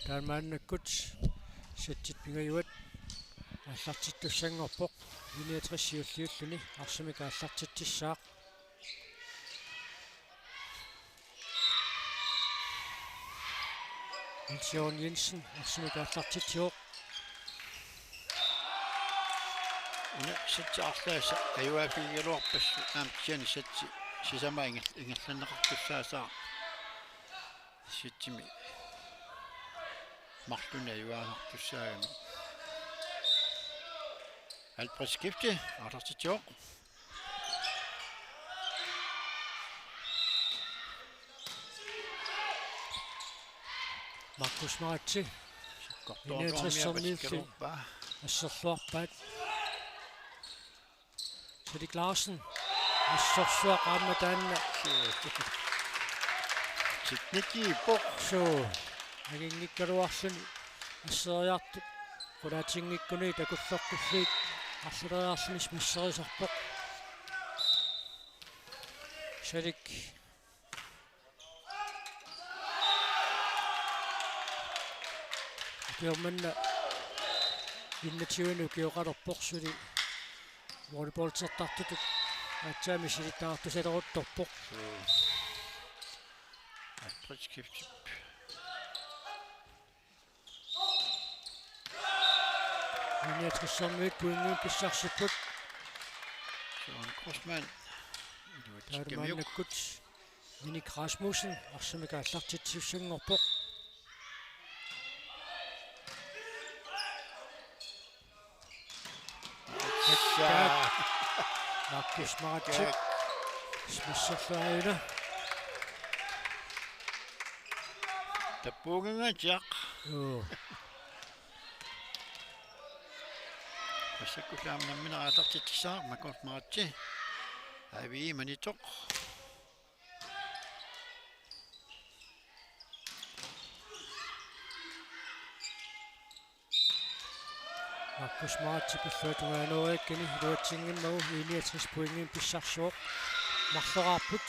Taamaannakkut sættit pingajuat aallartittussanngorpoq. I niogtres siulliulluni arsamik aallartitsissaaq. Niels Jørgen Jensen arsamik aallartitsivoq. Una sætti arlaasa ajugaaffigigaluarpassi aamma kisianni sætti sisamat inger-, ingerlanneqartussaassaaq. Sættimi marlunnik ajugaasartussaagami. Albrecht Skifte aallartitsivoq. Markus Maratse. Kortoortuarmiapasikkaluarpaa. Asserluarpaat. Salik Larsen. Assorsuaq aamma taanna. Teknikki poq. Suu. Anginngikkaluarluni asseriartut. Qulaatinngikkunik takulloqqullugit arlaleriarluni smasserisarpoq. Salik. Ukioq manna enogtyvenik ukioqalerpoq suli. Volleyballtertartutut aatsaat misilittagartusaleruttorpoq. Astrid Skifte. Niogtressermiut pointimik pissarsipput. Søren Grossmann. Iluatsikamiuk. Taamaannakkut Minik Rasmussen arsamik aallartitsissanngorpoq. Tassa. Markus Maratse. Smasserlu aajuna. Tappuunngingaatsiaq. Joo. Massakkullu aamma nammineq aallartitsissaaq, Markus Maratse. Aavii manitoq. Markus Maratse pilluatungaanooriakkani iluatsinngimmagu I niogtres pointimik pissarsivoq. Marloraarput.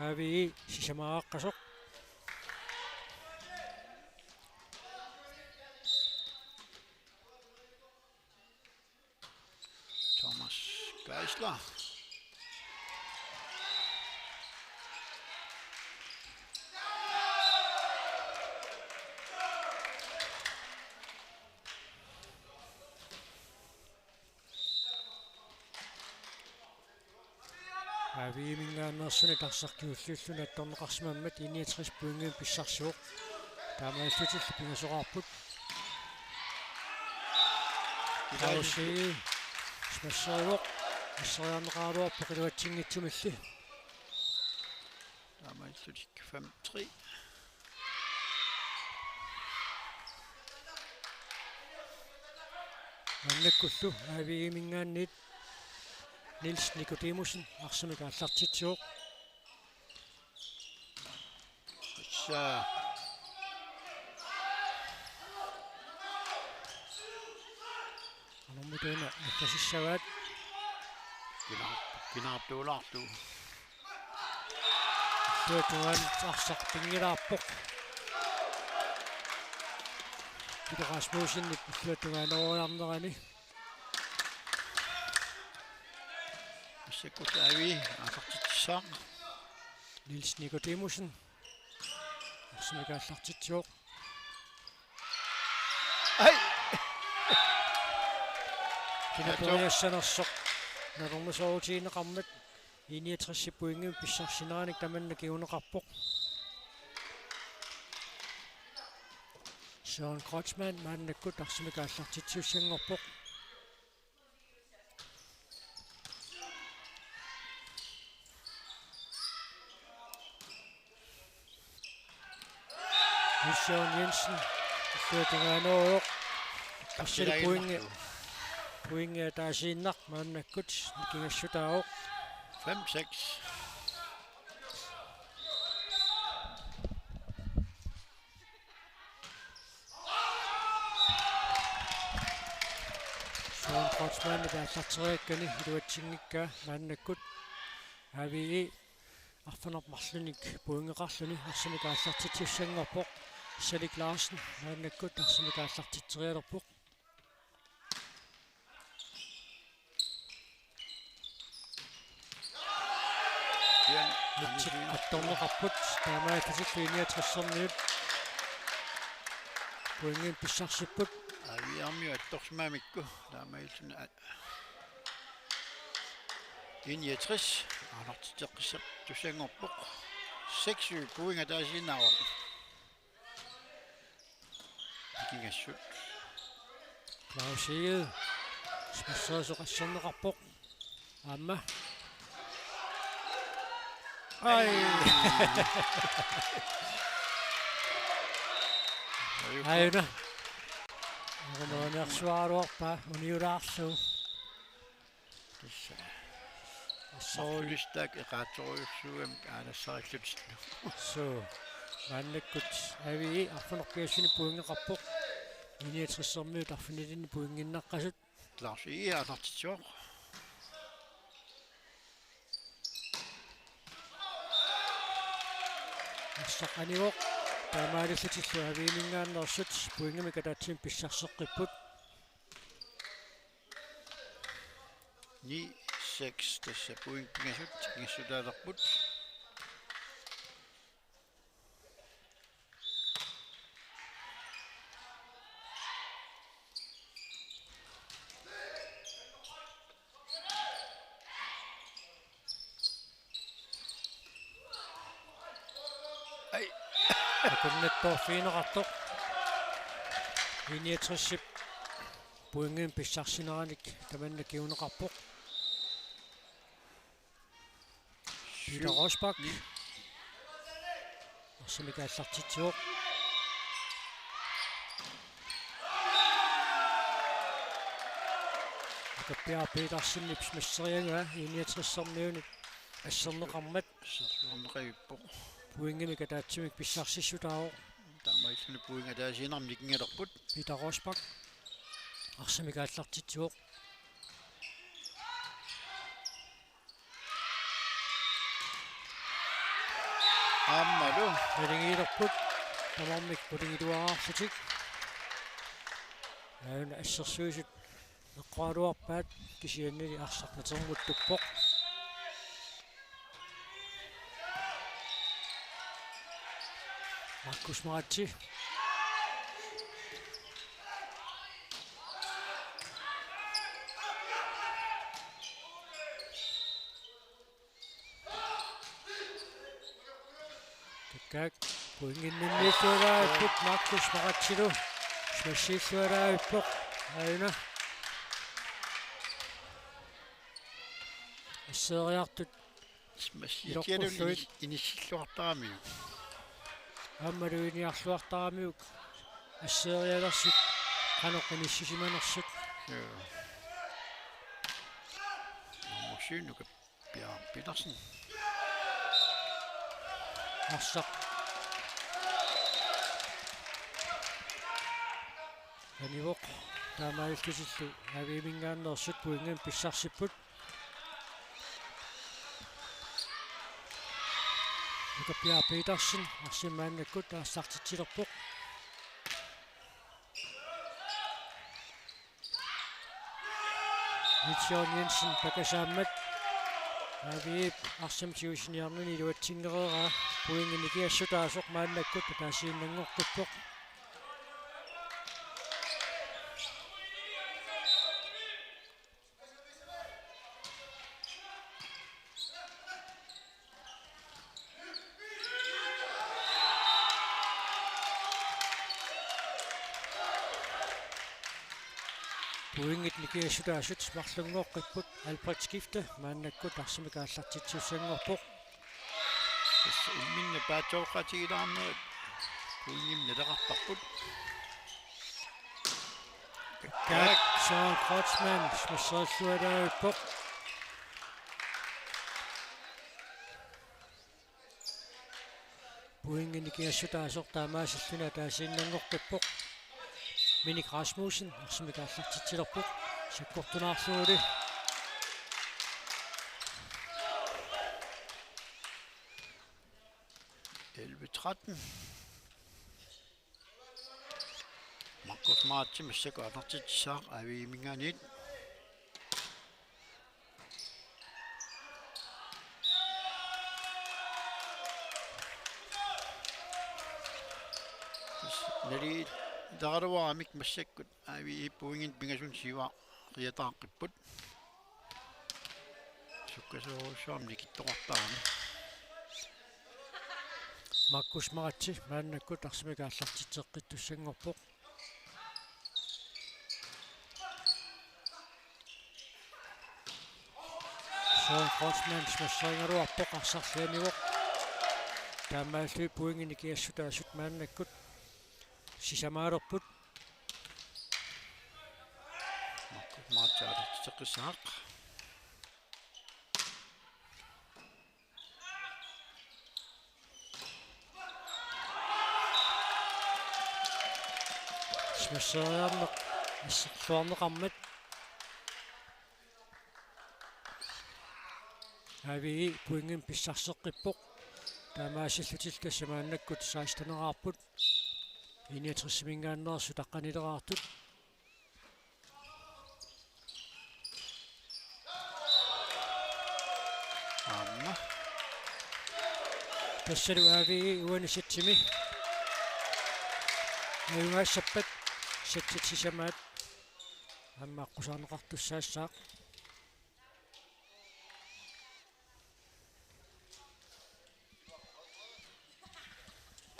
Aavii sisamaaqqasoq. Thomas Geisler. Aaviiminngaanneersunik arsaq kingulliulluni attorneqarsimammat I niogtres pointimik pissarsivoq. Taamaalillutillu pingasoraarput. Clausi smasserivoq. Asseriarneqaraluarpoq iluatsinngitsumilli. Taamaalillutik fem tre. Maannakkullu Aaviiminngaanniit Niels Nikodemussen arsamik aallartitsivoq. Issa. Qanormita una allasissavaat. Kina-, kinaartuulaarlugu. Illuatungaanut arsaq pinngilaarpoq. Peter Rasmussenip illuatungaanooriarnerani. Massakkut Aavii aallartitsissaaq. Niels Nikodemussen. Arsamik aallartitsivoq. Ai! Kinaperiassanersoq. Nalornisoorutigineqarmat I niogtres pointimik pissarsisinnaaneq tamanna kinguneqarpoq. Søren Kreutzmann maannakkut arsamik aallartitsisussanngorpoq. Nils Jørgen Jensen, illuatungaanooq. Tassali pointi, pointi ataasiinnaq maannakkut nikingassutaavoq. Fem seks. Søren Kreutzmannip aallarteriakkani iluatsinngikkaa maannakkut Aavii arfineq-marlunnik pointeqarluni arsamik aallartitsisussanngorpoq. Salik Larsen maannakkut arsamik aallartitserialerpoq. Kian Mitchip Andersen. Attorneqarput, taamaalillutillu I niogtressermiut pointimik pissarsipput. Aaviarmiut attorsimamikku, taamaalilluni a-, I niogtres aallartitseqqissaartussanngorpoq. Seks syv pointi ataasiinnaavoq. Nikingassut. Claus Egede. Smasserisoq asserneqarpoq. Aamma. Ai. Aajuna. Aajuna. Aajuna. Aajuna. Tassa. Assut. Marlulistak eqaatsorujussuugamik aanassarillutillu. Suu. Maannakkut Aavii arfineq-pingasunut pointeqarpoq. I niogtressermiut arfinilinnik pointinnaqqasut. Lars Egede aallartitsivoq. Arsaq anivoq. Taamaalillutillu Aaviiminngaanneersut pointimik ataatsimik pissarseqqipput. Ni seks, tassa pointit pingasut nikingassutaalerput. Ai. Akunnattoorfigineqartoq. I niogtresip pointimik pissarsisinnaaneq tamanna kinguneqarpoq. Peter Rosbach. Arsamik aallartitsivoq. Nuka Bjerg Petersenip smasseriagaa I-niogtressermiunit asserneqarmat. Assersuarneqarpoq. Pointimik ataatsimik pissarsissutaavoq. Taamaalilluni pointit ataasiinnarmik nikingalerput. Peter Rosbach. Arsamik aallartitsivoq. Aammalu. Naligiilerput. Tamarmik qulingiluaarlutik. Aajuna assersuisut eqqoraluarpaat kisiannili arsaq natermuttuppoq. Markus Maratse. Takkaak pointinniilluarput Markus Maratsilu. Smassilluarput aajuna. Asseeriartut smassiatialun iloqqulluit. Inis-, inissilluartaramiuk. Aammalu inissilluartaramiuk. Asseerialersi qanoq inissisimanersut. Joo. Nummer syv, Nuka Bjerg Petersen. Arsaq anivoq. Taamaalillutillu A V M-ingaanneersut pointimik pissarsipput. Nuka Bjerg Petersen arsamik maannakkut aallartitsilerpoq. Nils Jørgen Jensen pakasaammat. A V M-ip arsamik tigusiniarnini iluatsinngikkaluaraa pointit nikingassutaasoq maannakkut ataasiinnanngoqqippoq. Pointit nikingassutaasut marlunngooqqipput. Albert Skifte maannakkut arsamik aallartitsissanngorpoq. Tassa imminnut paatsooqatigilaarnerit pointimik naleqartarput. Takkaak Søren Kreutzmann smasserilluarput. Pointit nikingassutaasoq taamaasilluni ataasiinnanngoqqippoq. Minik Rasmussen arsamik aallartitsilerpoq. Sakkortunaarlugulu. Elleve tretten. Markus Maratse massakkut aallartitsissaaq A V M-ingaanniit. Naligiittaraluaramik massakkut A V M-ip pointit pingasunut siuariataaqqipput. Sukkasuumik nikittoqartarami. Markus Maratse maannakkut arsamik aallartitseqqittussanngorpoq. Søren Kreutzmann smasserigaluarpoq, arsarli anivoq. Taamaalilluni pointit nikingassutaasut maannakkut sisamaalerput. Markus Maratse aallartitseqqissaaq. Smasseriarneq asserluarneqarmat. A V M pointimik pissarseqqippoq. Taamaasillutillu tassa maannakkut seksteneraarput. I-niogtresimiingaanneersut aqqanileraartut. Aamma. Tassalu A V M uani sætsimi. Ajugaassappat sætsit sisamaat aamma aqqusaarneqartussaassaaq.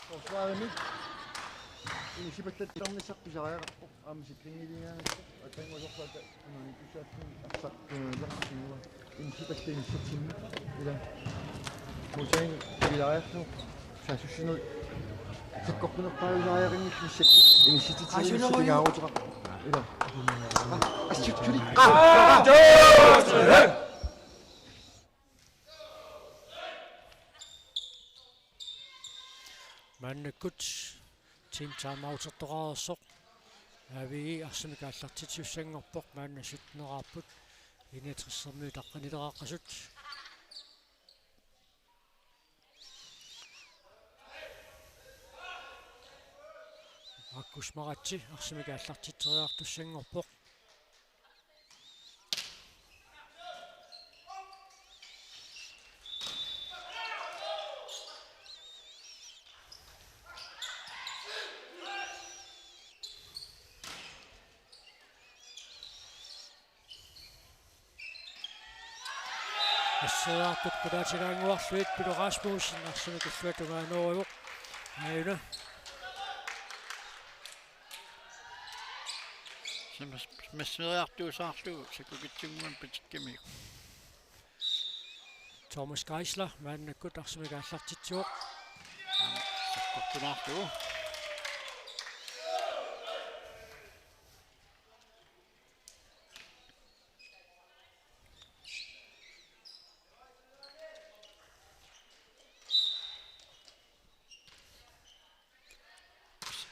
Forsvaret midt. Inisipallattarnissaq pisariaqarpoq, aamma sikrinngiligaangassaaq, atanngorsorpata unanikkussaattumik arsaq tunuliarsinnua. Inisipallattarnissatsinni ila musain ilariarlu saassussinerit sakkortunerpaalusariaqanngillat, missaat inissitsitsinni pingaaruteqarpoq. Ila. Assut suli. Maannakkut team timeoutertoqareersoq. A V I arsamik aallartitsisussanngorpoq, maanna sytteneraarput. I niogtresermiut taqqanileqaqqasut. Markus Maratse arsamik aallartitseriartussanngorpoq. Asseriartut qulaatilaannguarlugit Pilo Rasmussen arsamik illuatungaanooruvoq. Aajuna. Simas-, masseriartuusaarlugu sakkukitsunnguamik patikkamiuk. Thomas Geisler maannakkut arsamik aallartitsivoq. Sakkortunaarlugu.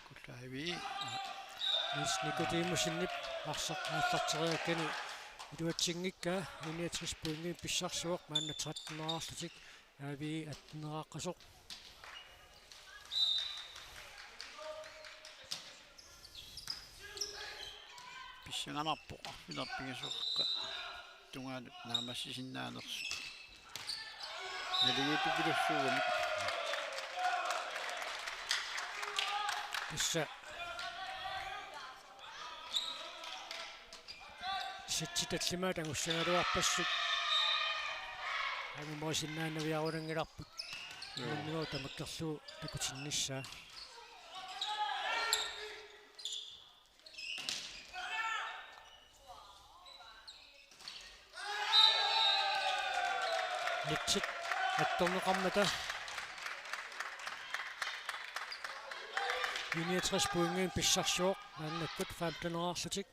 Kullaavi. Niels Nikodemussenip arsaq aallarteriakkani iluatsinngikkaa, I niogtres pointimik pissarsivoq, maanna tretteneraarlutik, A V I atteneraqqasoq. Pissanganarpoq arfineq-pingasoqqa tungaanut naammassisinnaanersut. Naligiippupilussuugamik. Tassa setsit tallimaat angussagaluarpassuk. Angumerisinnaanaviarunanngilarput. Joo. Unnugu tamakkerlugu takutinnissaa. Nitsit attorneqarmata. I niogtres pointimik pissarsivoq, maannakkut femteneraarlutik.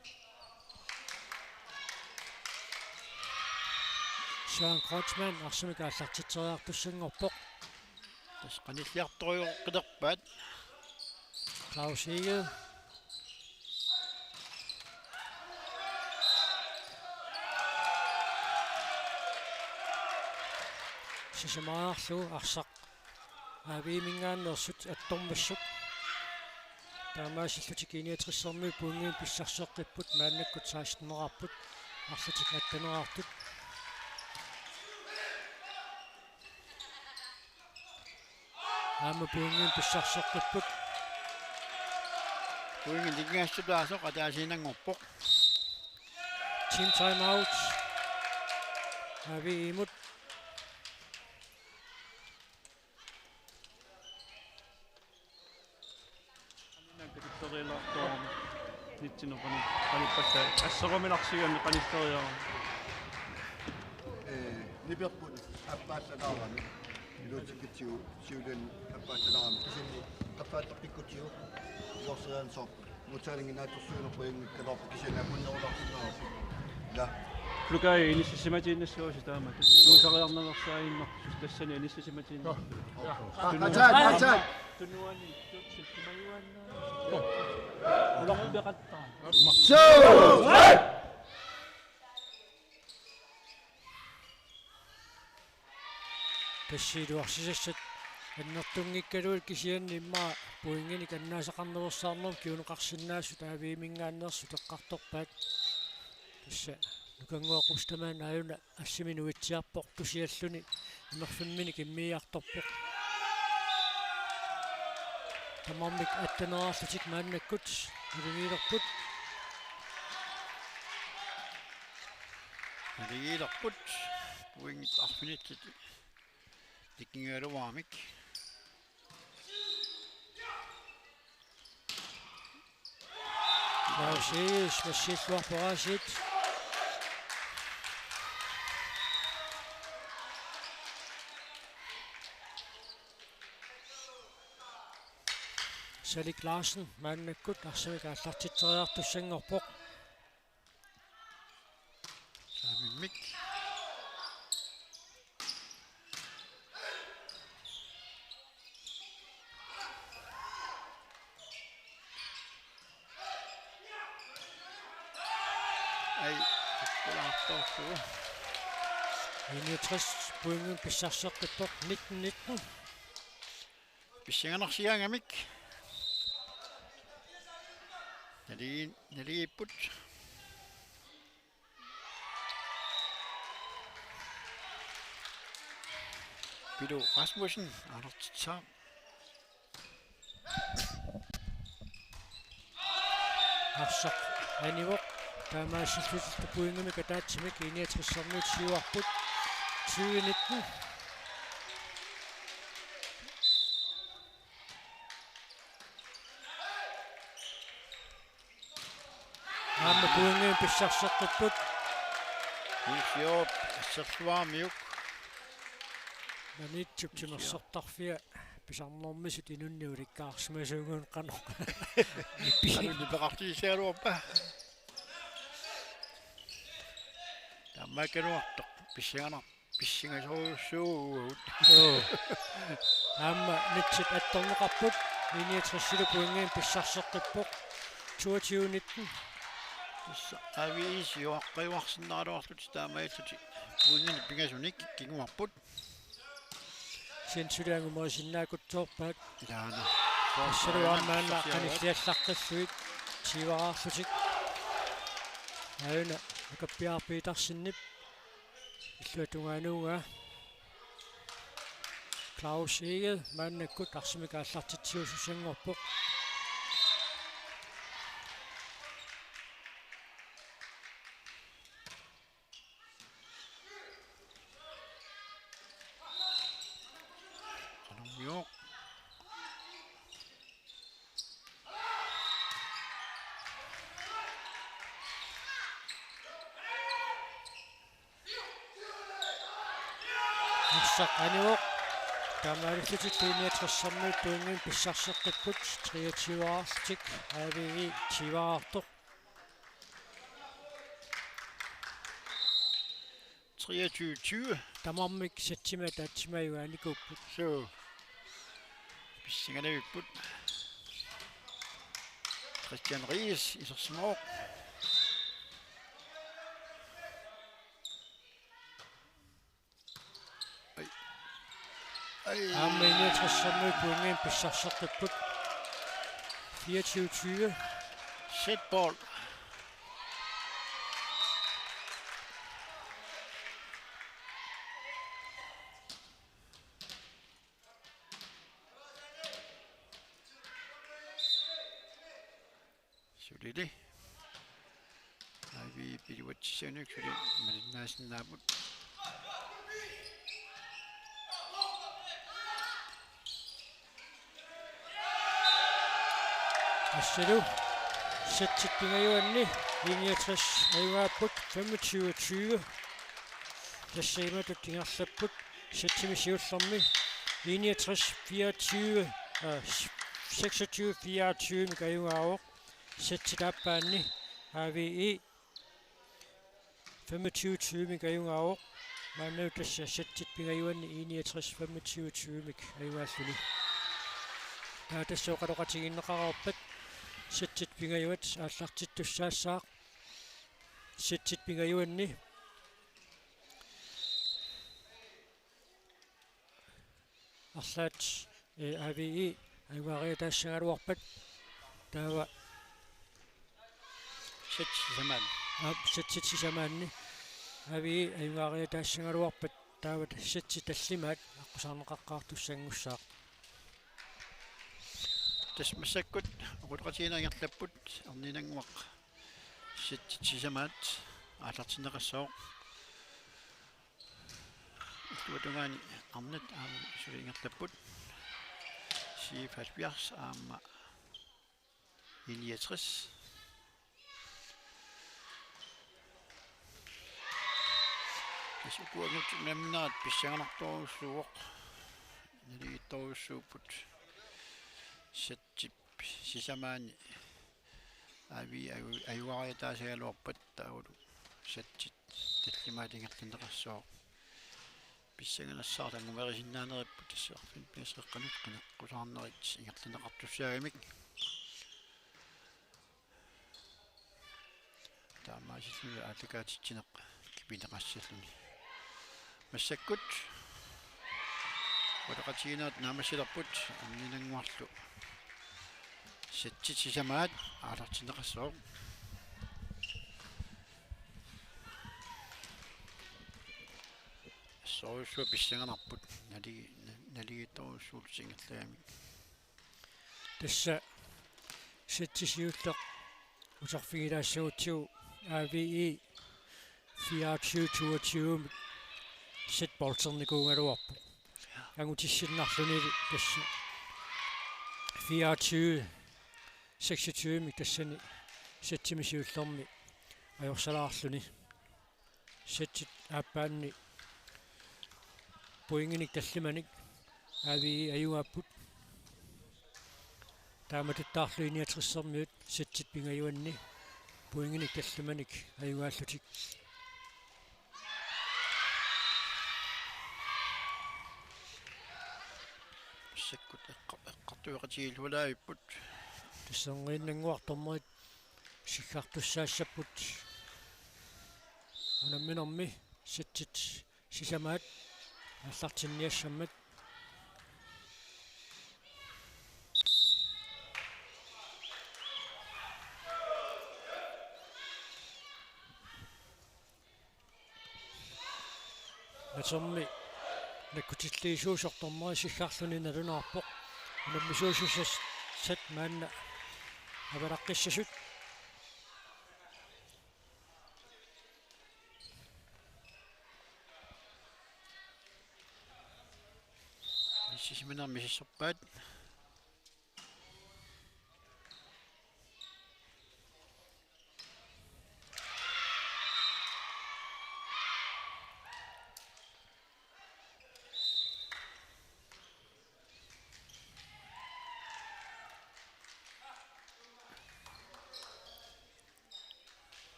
Søren Kreutzmann arsamik aallartitseriartussanngorpoq. Tassa qanilliartorujoqqilerpaat. Claus Egede. Sisamariarlugu arsaq A V I-minngaanneersut attormassuk. Taamaasillutik I niogtresermiut pointimik pissarseqqipput, maannakkut seksteneraarput, arlatik atteneraartut. Aamma pointimik pissarseqqipput. Pointit nikingassutaasoq ataasiinnanngorpoq. Team timeout. A V I-mut. Nitsinut qani-, qanippassaa. Asseruminarsigami qanilleriarami. Ee, niperput appaallattaarami. Iluatsikkitsigu siuliani appaallattaarami. Kisianni qaffaattoqqikkutsigu iluarseriarneq soorlu. Modtagerlinnginnaatsorsuunerput inngikkaluarpoq, kisianni akunnerulersinnaavarput. Ila. Plukai inissisimatiinnassuusi taamatut. Uusariarnaveersaaginnarpoq tassani inissisimatiinnassuusi. Aa, ataa, ataa. Tunuani, tutsi, tumajuanna. Ularpeqattaaq. Suu! Tassa iluarsisassat annertunngikkaluit, kisianni immaqa pointinik annaasaqarnerussaarnerup kinguneqarsinnaasut A V I-minngaanneersut eqqartorpaat. Tassa Nukannguaq Ostermann aajuna assimi nuitsiarpoq, tusialluni imerfimminik immiiartorpoq. Tamarmik atteneraarlutik maannakkut naligiilerput. Naligiilerput. Pointit arfinillit tikigaluaramik. Lars Egede smashiilluarpoq aasiit. Salik Larsen maannakkut arsamik aallartitseriartussanngorpoq. Saamimmik. Ai, takkulaartorlugu. I niogtres pointimik pissarseqqippoq, nitten nitten. Pissanganarsigaangamik. Nali-, naligiipput. Pilu Rasmussen, aallartitsaa. Arsaq anivoq. Taamaasilluni pointimik ataatsimik I niogtressermiut siuarput. Tyve nitten. Aamma pointimik pissarseqqipput. Ilsiop, assersuarmiuk. Maniitsup timersortarfia pisarnermisut inunnik ulikkaarsimasuugut qanoq. Qanoq nipeqartigissaagaluarpa? Taamaakkaluartoq pissanganar-, pissangasorujussuuvugut. Joo. Aamma nitsit attorneqarput, I niogtresilu pointimik pissarseqqippoq, toogtyve nitten. Tassa A V I siuaqqajuarsinnaraluarlutik taamaalillutik pointinik pingasunik kinguarput. Siansuli angumerisinnaakutsoorpaat. Ilaana. Tassalu aamma maanna qanilliallaqqillugit tyveraarlutik. Aajuna Akappiaraq Petersenip illuatungaanuungaa. Claus Egede maannakkut arsamik aallartitsiusussanngorpoq. Qanormioq. Arsaq anivoq. Taamaalillutillu I niogtressermiut pointimik pissarseqqipput, treogtyve-raarlutik, A V I tyve-raartoq. Treogtyve tyve. Tamarmik setsimik ataatsimiinnikuupput. Suu. Pissanganarpoq. Christian Ries isersimavoq. Ai. Ai. Aamma I niogtressermiut pointimik pissarseqqipput. Fireogtyve tyve. Sæt ball. Sulili. A V I piluatsissianik suli malinnaasinnaavoq. Assalu. Sætsit pingajuanni I niogtres ajugaapput femogtyve tyve. Tassa imatut ingerlapput. Sætsimi siullermi I niogtres fireogtyve, øh, seksogtyve fireogtyve-mik ajugaavoq. Sætsit aappaanni A V I femogtyve tyve-mik ajugaavoq. Maannalu tassa sætsit pingajuanni I niogtres femogtyve tyve-mik ajugaalluni. Taava tassa oqaloqatigiinneqareerpat sætsit pingajuat aallartittussaassaaq. Sætsit pingajuanni arlaat, eh, A V I ajugaariataassagaluarpat taava sæt sisamaanni. Aap, sætsit sisamaanni. A V I ajugaariataassagaluarpat taava sætsit tallimaat aqqusaarneqaqqaartussanngussaaq. Tassa massakkut oqaloqatigiinneq ingerlapput, erniinnannguaq sætsit sisamaat aallartinneqassaaq. Illuatungaani arnat aamma suli ingerlapput. Sif halvfjerds aamma I niogtres. Uku angutip unamminerat pissanganartorujussuuvoq. Naligiittorujussuupput. Settip sisamaanni A V E aju-, ajugaariataasagaluarpat taavalu settit tallimaat ingerlanneqassaaq. Pissanganassaaq, angumerisinnaanerput tassa arfineq-pingasunut qineqqusaarnerit ingerlanneqartussaagamik. Taamaasilluni aallakaatitsineq kipineqassalluni. Massakkut ualeqatigiinnerat naammassilerput, Anninannguarlu settit sisamaat aallartinneqassaaq. Assorujussuaq pissanganarput, naligi-, na-, naligiittorujussuullutik ingerlagamik. Tassa setti siulleq uterfigilaassagutsigu A V E fireogtyve toogtyve setbolternikuugaluarpoq. Angutissinnarluni tassa fireogtyve seksogtyve tassani settimi siullermi ajorsalaarluni. Settit aappaanni pointinik tallimanik A V E ajugaapput. Taamatuttaarlu I-niogtressermiut settit pingajuanni pointinik tallimanik ajugaallutik. Massakkut eqqa-, eqqartueqatigiilluarput. Tassa Anninannguaq dommerit siggartussaassapput. Unamminermi settit sisamaat aallartinniassammat. Natermi nakkutilliisuusoq dommeri siggarluni nalunaarpoq. Unammisuusussat maanna avalaqqissasut. Sisiminermi misissorpaat.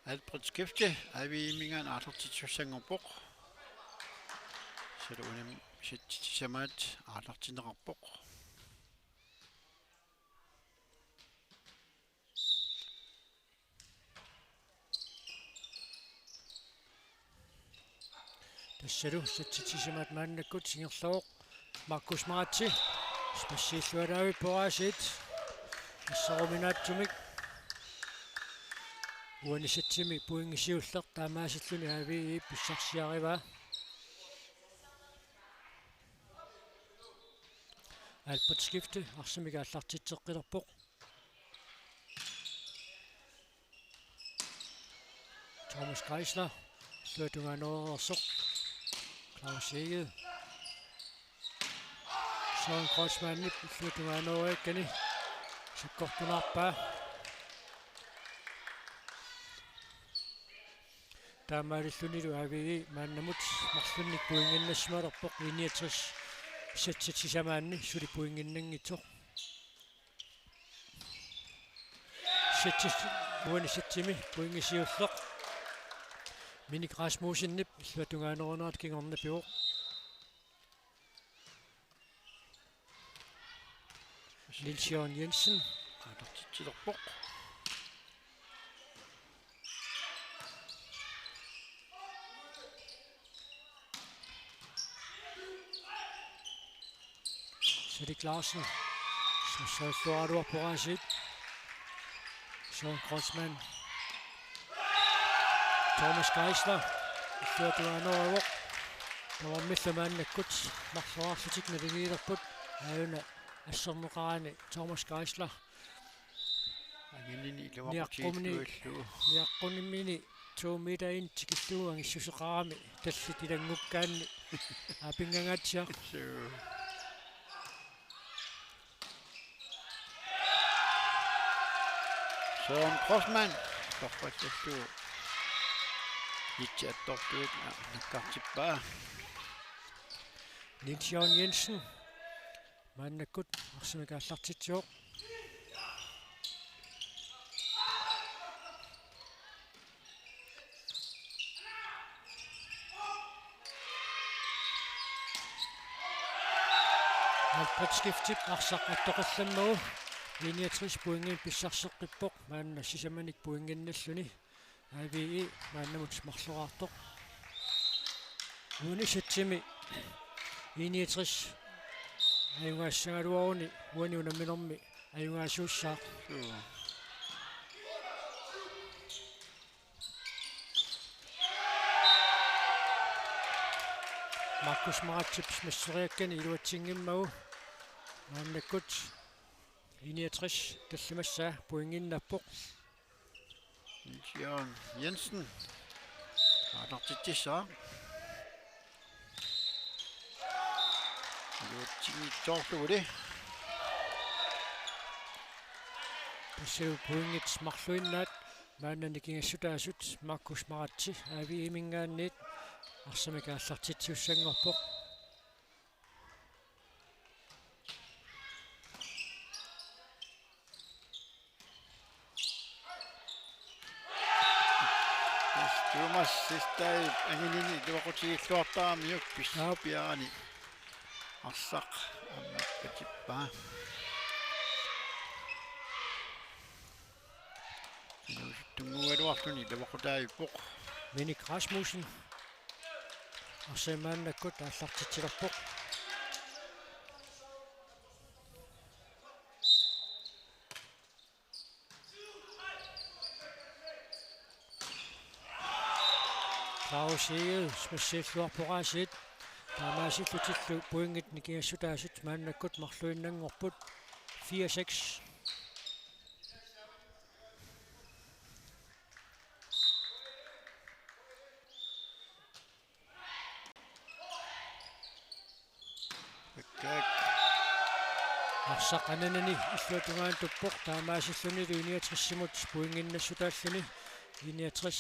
Albert Skifte, A V E-minngaanniit aallartittussanngorpoq. Soorlu unamminermi settit sisamaat aallartinneqarpoq. Tassalu settit sisamaat maannakkut ingerlavoq Markus Maratse. Spassiillualaavippoq aasiit. Assaruminaatsumik. Uani settimi pointi siulleq taamaasilluni A V E pissarsiarivaa. Albert Skifte arsamik aallartitseqqilerpoq. Thomas Geisler, illuatungaaneersoq. Claus Egede. Søren Kreutzmannip illuatungaaneeriakkani sakkortunaarpaa. Taamaalillunilu A V E maannamut marlunnik pointinnassimavoq, I-niogtres settit sisamaanni suli pointinnanngitsoq. Settit, uani settimi pointi siulleq Minik Rasmussenip illuatungaanerunerata kingorna pivoq. Niels Jørgen Jensen. Aallartitsilerpoq. Salik Larsen. Sassaassuaraluarpoq aasiit. Søren Kreutzmann. Thomas Geisler. Illuatungaaneruvoq. Tamarmillu maannakkut marloriarlutik naligiilerput. Aajuna asserneqarani Thomas Geisler. Anginini niaqqumini, iluaqutigiilluillu. Niaqqumini to meterinik tikillugu angissuseqarami tallit ilanngukkaanni aapinngaangaatsiaq. Suu. Søren Kreutzmann. Torpassallugu. Nitsi attortuut, aa, nakkartippaa. Niels Jørgen Jensen. Maannakkut arsamik aallartitsivoq. Halvtreds skiftip arsaq attoqallammagu. I niogtres pointinik pissarseqqippoq. Maanna sisamanik pointinnalluni. A V E maannamut marloraartoq. Uani satsimi I niogtres ajugaassagaluaruni uani unamminermi ajugaasuussaaq. Suu. Markus Maratsip smasseriakkani iluatsinngimmagu maannakkut I niogtres tallimassaa pointinnappoq. Niels Jørgen Jensen. Aallartitsissaaq. Iluatsinngitsoorluguli. Tassalu pointit marluinnaat maanna nikingassutaasut Markus Maratsi A V E-minngaanniit arsamik aallartitsisussanngorpoq. Thomas Sistaip anginini iluaqutigilluartaramiuk pis-, Aap. Piaani arsaq aamma patippaa. Inuusuttunnguugaluarluni iluaqutaavippoq. Minik Rasmussen. Arsamik maannakkut aallartitsilerpoq. Claus Egede smassiilluarpoq aasiit. Taamaasillutillu pointit nikingassutaasut maannakkut marluinnanngorput. Fire seks. Arsaq ananani illuatungaanut tuppoq, taamaasillunilu I niogtres-imut pointinnassutaalluni. I niogtres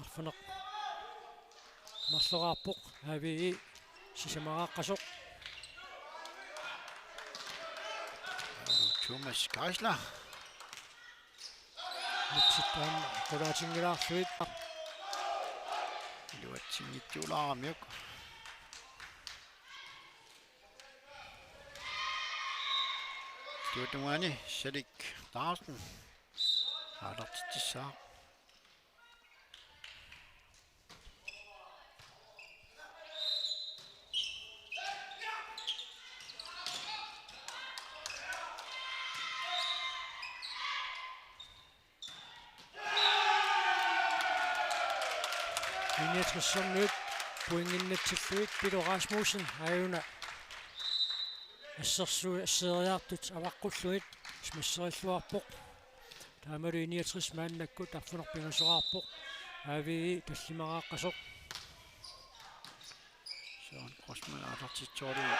arfineq-marloraarpoq, A V E sisamariaqqasoq. Thomas Geisler. Nitsit aamma qulaatinngilaarlugit. Iluatsinngitsuulaaramiuk. Tuatungaani Salik Larsen. Aallartitsissaaq. I niogtres-ermiut pointinnatsillugit Pilo Rasmussen aajuna assersu-, asseeriartut avaqqullugit smasserilluarpoq. Taamalu I niogtres maannakkut arfineq-pingasoraarpoq. A V E tallimaraaqqasoq. Søren Grossmann aallartitsoorlugu.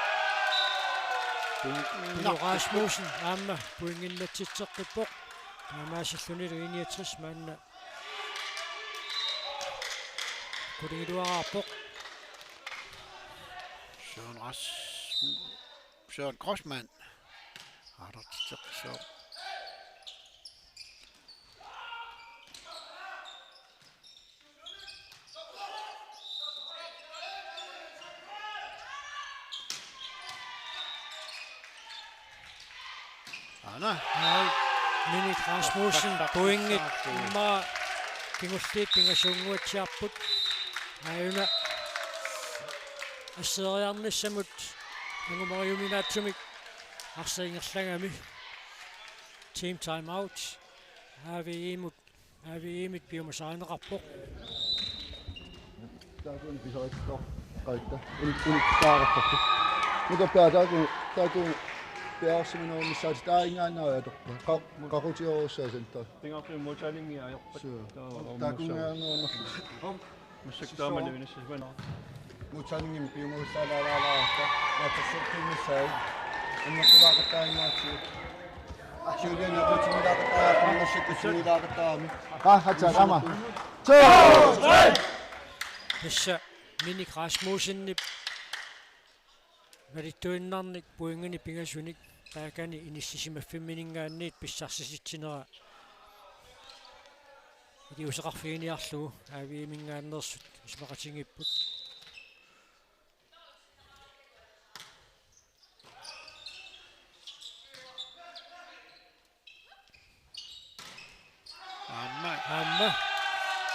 Pilo Rasmussen aamma pointinnatsitseqqippoq. Taamaasillunilu I niogtres maanna qulingiluaraarpoq. Søren Ras-, Søren Grossmann. Aallartitseqqissaaq. Aana. Ai, Minik Rasmussen, pointit immaqa kingulliit pingasuunnguatsiarput. Aajuna asseeriarnissamut angumeriuminaatsumik arsaq ingerlagami. Team timeout. A V E-mut, A V E-mit piumasarineqarpoq. Taakkununnga pisariaqartoq qaita. Unik, unik taarappartu. Nuka paa taakku, taakku piaarsimanerunissaat taangaannaat atorpa. Qa-, qaqutiorussaasanta. Pingaartumik modtagningi ajorpat. Suu. Taava taakkunngaanneernerlu. Massakkut taamaalilluni. Modtagningimik piumagussaalaalaalaatta. Naatsorsuutiinnissaat. Annertulaaqattaanngaatsigu. Julian, naatsorsuutiinnissaat. Massakkut suulaaqattaarami. Qa, hatsa, kama. Two, three. Tassa Minik Rasmussenip malittuinnarnik pointinik pingasunik taakani inissisimaffimmininngaanniit pissarsisitsinera iliuuseqarfiginiarlugu A V M-inngaanneersut isumaqatigiipput. Aamma. Aamma.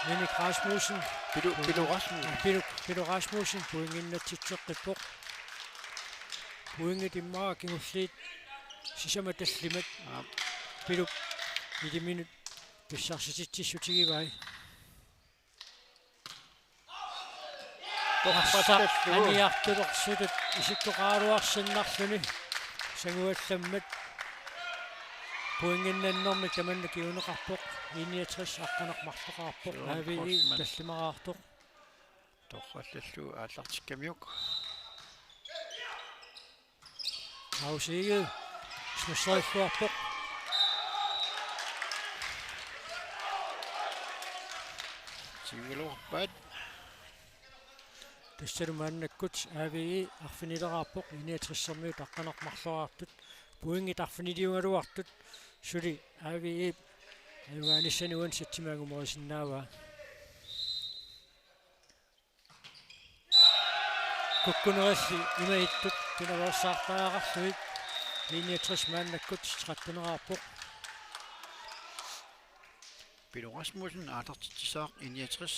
Minik Rasmussen. Pilu, Pilu Rasmussen. Pilu, Pilu Rasmussen pointinnatsitseqqippoq. Pointit immaqa kingulliit sisamat tallimat. Aap. Pilup iliminut pissarsititsissutigivai. Torrassallugu. Aniartulersutut isikkoqaraluarsinnarluni sanguallammat. Pointinnannermik tamanna kinguneqarpoq. I niogtres aqqaneq-marloqarpoq. Søren A V I Grossmann. Tallimaraartoq. Torrallallugu aallartikkamiuk. Pausigi snusseriilluarpoq. Siviluarpaat. Tassalu maannakkut A V I arfinileraarpoq, I niogtres-ermiut aqqaneq-marloraartut. Pointit arfiniliugaluartut suli A V I ajugaanissani uani setimi angumerisinnaavaa. Kukkuneralli imagittut pinaveersaartariaqarlugit. I niogtres maannakkut tretten-eraarpoq. Pilu Rasmussen aallartitsissaaq, I niogtres.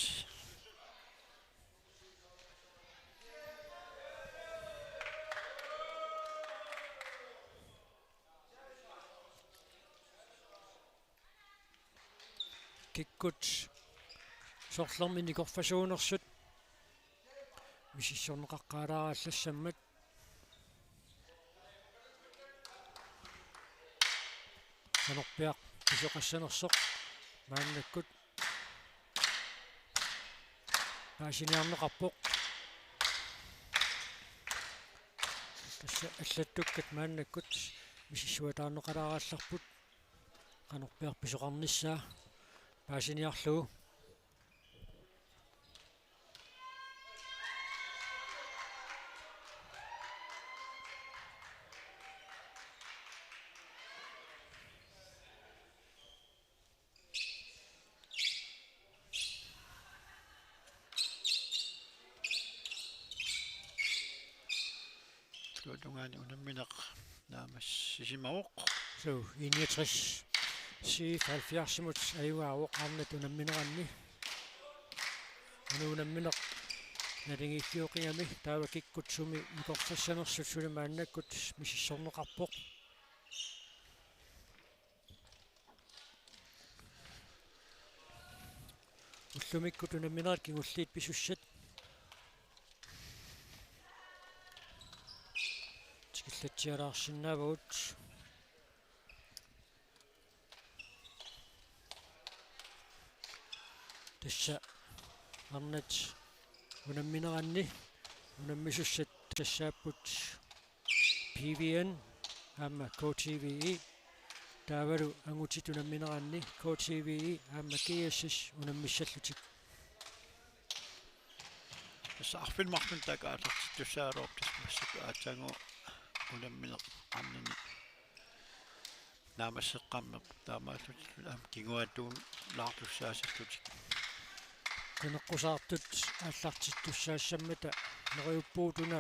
Kikkut sorlermi nikorfasuunersut misissorneqaqqaalaarallassammat. Qanorpiaq pisoqassanersoq maannakkut paasiniarneqarpoq. Tassa allattukkat maannakkut misissuataarneqalaarallarput. Qanorpiaq pisoqarnissaa paasiniarlugu. Tungaani unammineq naammassisimavoq. Suu, I niogtres C F halvfjerdsimut ajugaavoq arnat unammineranni. Una unammineq naligiiffioqigami, taava kikkut sumi nikorfassanersut suli maannakkut misissorneqarpoq. Ullumikkut unamminerit kingulliit pisussat tikillatsialaarsinnaavagut. Tassa arnat unammineranni unammisussat tassaapput P V N aamma K T V E. Taavalu angutit unammineranni K T V E aamma G S S unammissallutik. Tassa arfineq-marlunut taakku aallartittussaagaluarput, tassa massakkut aatsaannguaq unammineq arnani naammasseqqammerput, taamaallutillu aamma kinguaattuulaartussaasallutik. Qineqqusaartut aallartittussaassammata neriuppugut una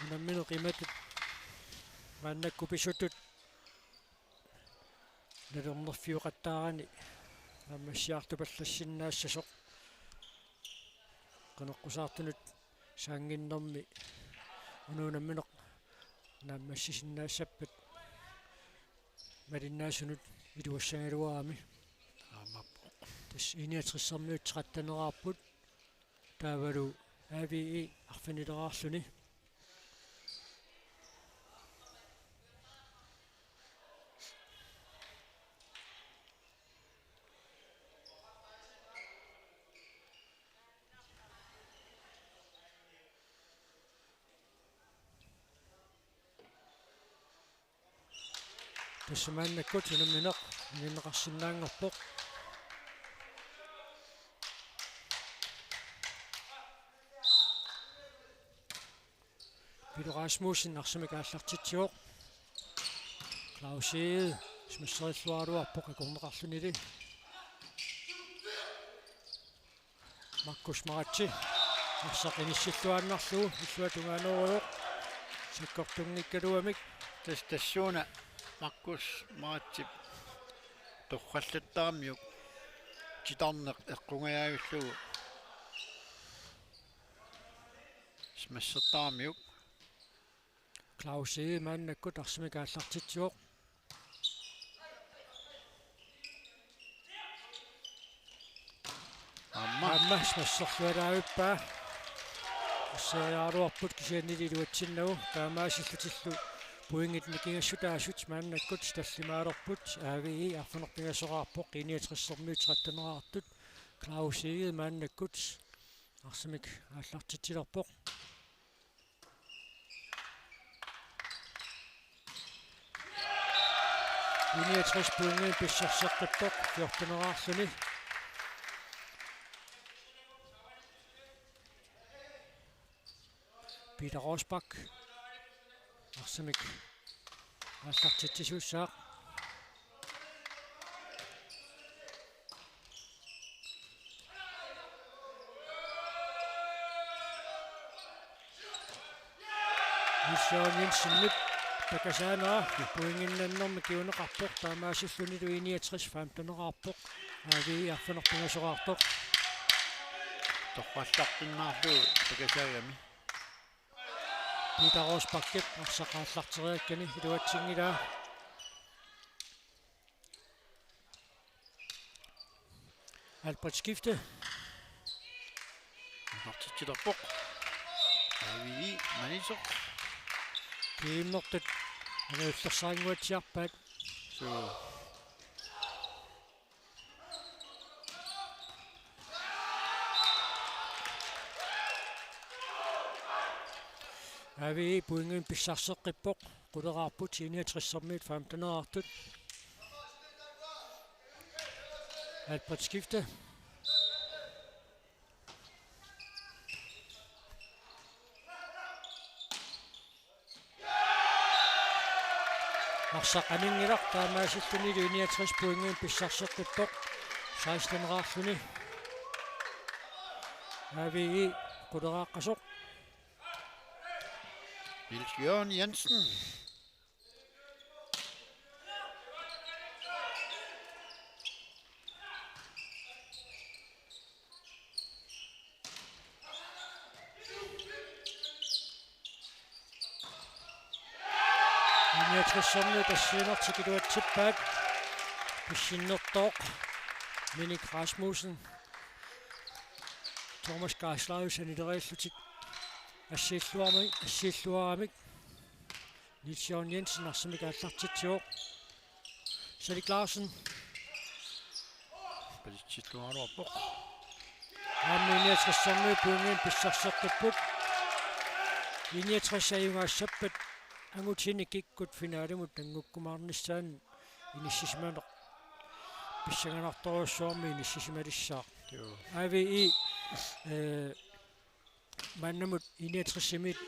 unammineq imatut maannakkut pisutut nalornerfiuqattaarani naammassiartupallassinnaassasoq. Qineqqusaartunut saannginnermi una unammineq naammassisinnaassappat malinnaasunut iluassagaluarami. Aamma. Tassa I niogtres-ermiut tretten-eraarput. Taavalu A V E arfinileraarluni. Tassa maannakkut unammineq ilinneqarsinnaanngorpoq. Peter Rasmussen arsamik aallartitsivoq. Claus Egede smasserilluaraluarpoq akorneqarlunili. Markus Maratse arsaq inissilluaannarlugu illuatungaaneruvoq sakkortunngikkaluamik. Tas-, tassuuna Markus Maratsep torrallattaaramiuk titarneq eqqungajaajullugu smassertaaramiuk. Claus Egede maannakkut arsamik aallartitsivoq. Aamma. Aamma smasserlualaavippaa. Asseriaraluarput kisiannili iluatsinnagu taamaasillutillu pointit nikingassutaasut maannakkut tallimaalerput. A V I arfineq-pingasoqarpoq, I niogtressermiut tretten-eraartut. Claus Egede maannakkut arsamik aallartitsilerpoq. I niogtres pointinik pissarseqqippoq fjorten-eraarluni. Peter Rosbach arsamik aallartitsisuussaaq. Nils Jørgen Jensenip pakasaanera pointinnannermik kinguneqarpoq, taamaasillunilu I niogtres femten-eraarpoq. A V I arfineq-pingasoqartoq. Torrallartinnaarlugu pakasaagami. Peter Rosbachip arsaq aallarteriakkani iluatsinngilaa. Albert Skifte. Aallartitsilerpoq. A V I maniitsoq. Kiimmertut angajuullersarinnguatsiarpaat. Suu. A V I pointinik pissarseqqippoq, quleraarput I niogtressermiut femten-eraartut. Albert Skifte. Arsaq aninngilaq, taamaasillunilu I niogtres pointinik pissarseqqippoq, seksten-eraarluni. A V I quleraaqqasoq. Nils Jørgen Jensen. I niogtressermiut assigiinngitsut iluatsippaat. Pissinnertooq Minik Rasmussen. Thomas Geisler sanileriillutik assiilluarami-, assiilluaramik. Nils Jørgen Jensen arsamik aallartitsivoq. Salik Larsen. Palitsilluaraluarpoq. Aamma I niogtressermiut pointinik pissarseqqipput. I niogtres ajugaassappat angutini kikkut finalimut nanngukkumaarnissaanut inissisimaneq pissanganartorujussuarmik inissisimalissaaq. Joo. A V I, eh, maannamut I niogtressermiut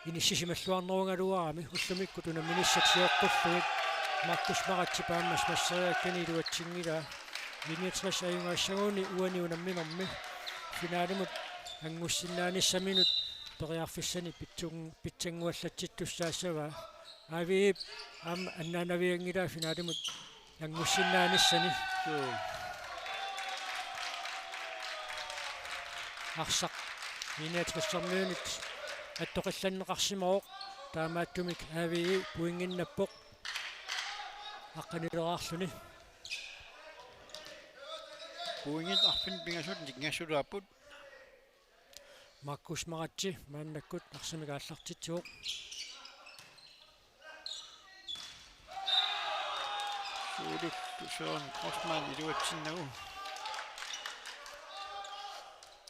inissisimalluarnerugaluarami, ullumikkut unamminissat sioqqullugit Markus Maratsip aamma smasseriakkani iluatsinngilaa. I niogtres ajugaassaguni uani unamminermi finalimut angussinnaanissaminut periarfissanik pitsun-, pitsannguallatsittussaassavaa. A V I-p aamma annaanavianngilaa finalimut angussinnaanissani. Suu. Arsaq I niogtressermiunit attoqillanneqarsimavoq, taamaattumik A V I pointinnappoq aqqanileraarluni. Pointit arfineq-pingasut nikingassutaapput. Markus Maratse maannakkut arsamik aallartitsivoq. Suulillu Søren Grossmann iluatsinnagu.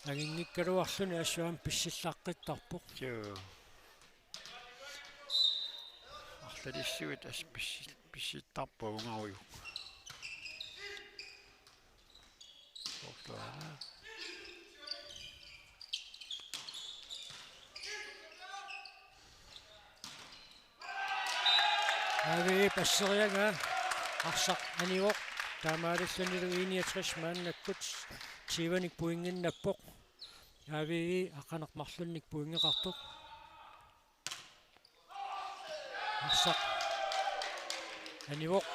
Anginngikkaluarluni assut aamma pissillaqqittarpoq. Joo. Arlalissuit assut pissi-, pissittarput ungarujuk. Soorlu aana. Avi passeriagaa arsaq anivoq. Taamaalillunilu I niogtres maannakkut tyvenik pointinnappoq. Avi aqqaneq marlunnik pointeqartoq. Arsaq anivoq.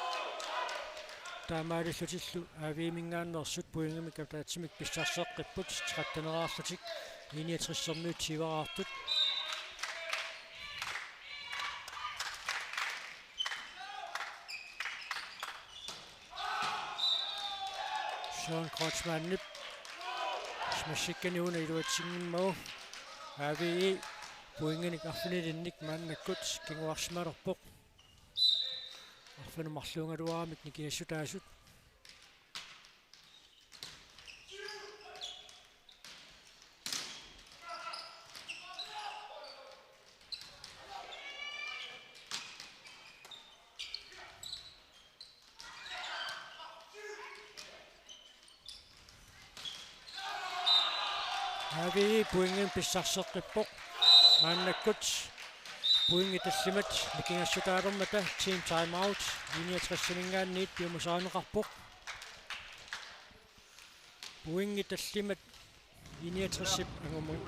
Taamaalillutillu Aviiminngaanneersut pointimik ataatsimik pissarseqqipput, tretten-erarlutik I niogtres-ermiut tyveraartut. Søren Kreutzmannip smashikkani una iluatsinngimmagu. Avi pointinik arfinilinnik maannakkut kinguarsimalerpoq. Arfineq-marluugaluaramik nikingassutaasut. Avi pointimik pissarseqqippoq. Maannakkut pointit tallimat nikingassutaalermata team timeout I niogtres-iminngaanniit piumasarineqarpoq. Pointit tallimat I niogtres-ip angumut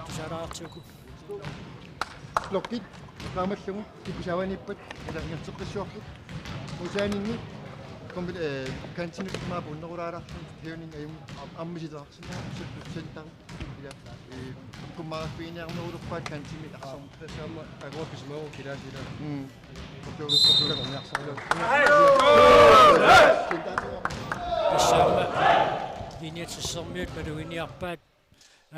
tusaalaartiuku. Blokkit qaamallugu kikkusaavaniippat ila ingerlaqqissavarput. Uusaaniinni kombil-, eh, kantinut maappu unnerulaartarluni hævning ajunngilaq am-, ammisileqarsinnaapput center. Ila, eh, kummaarfiiniarnerulerpaat kantinit arsamut. Tassa aamma akuapisimaagu kilaasila. Mm. Tassaammat I niogtres-ermiut maluginiarpaat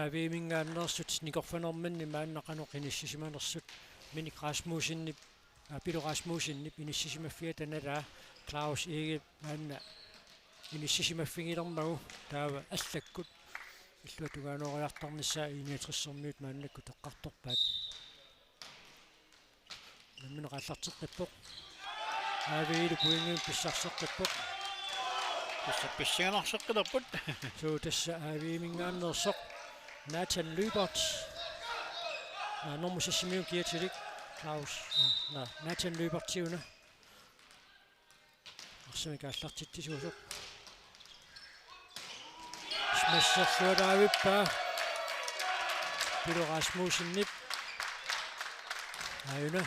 Aviiminngaanneersut nikorfanerminni maanna qanoq inissisimanersut, Minik Rasmussenip, aa, Pilu Rasmussenip inissisimaffiata nalaa, Claus Egedep maanna inissisimaffigilermagu, taava allakkut illuatungaanuugaluartarnissaa I niogtres-ermiut maannakkut eqqartorpaat. Unammineq aallarteqqippoq. Aviilu pointimik pissarseqqippoq. Tassa pissanganarseqqilerput. Suu, tassa Aviiminngaanneersoq. Nathan Lyberth. Naa, nummer seks-imiuk kiatilik. Claus. Naa, Nathan Lyberth siuna. Arsamik aallartitsisuusoq. Smasherluaraavippaa Pilu Rasmussenip. Aajuna.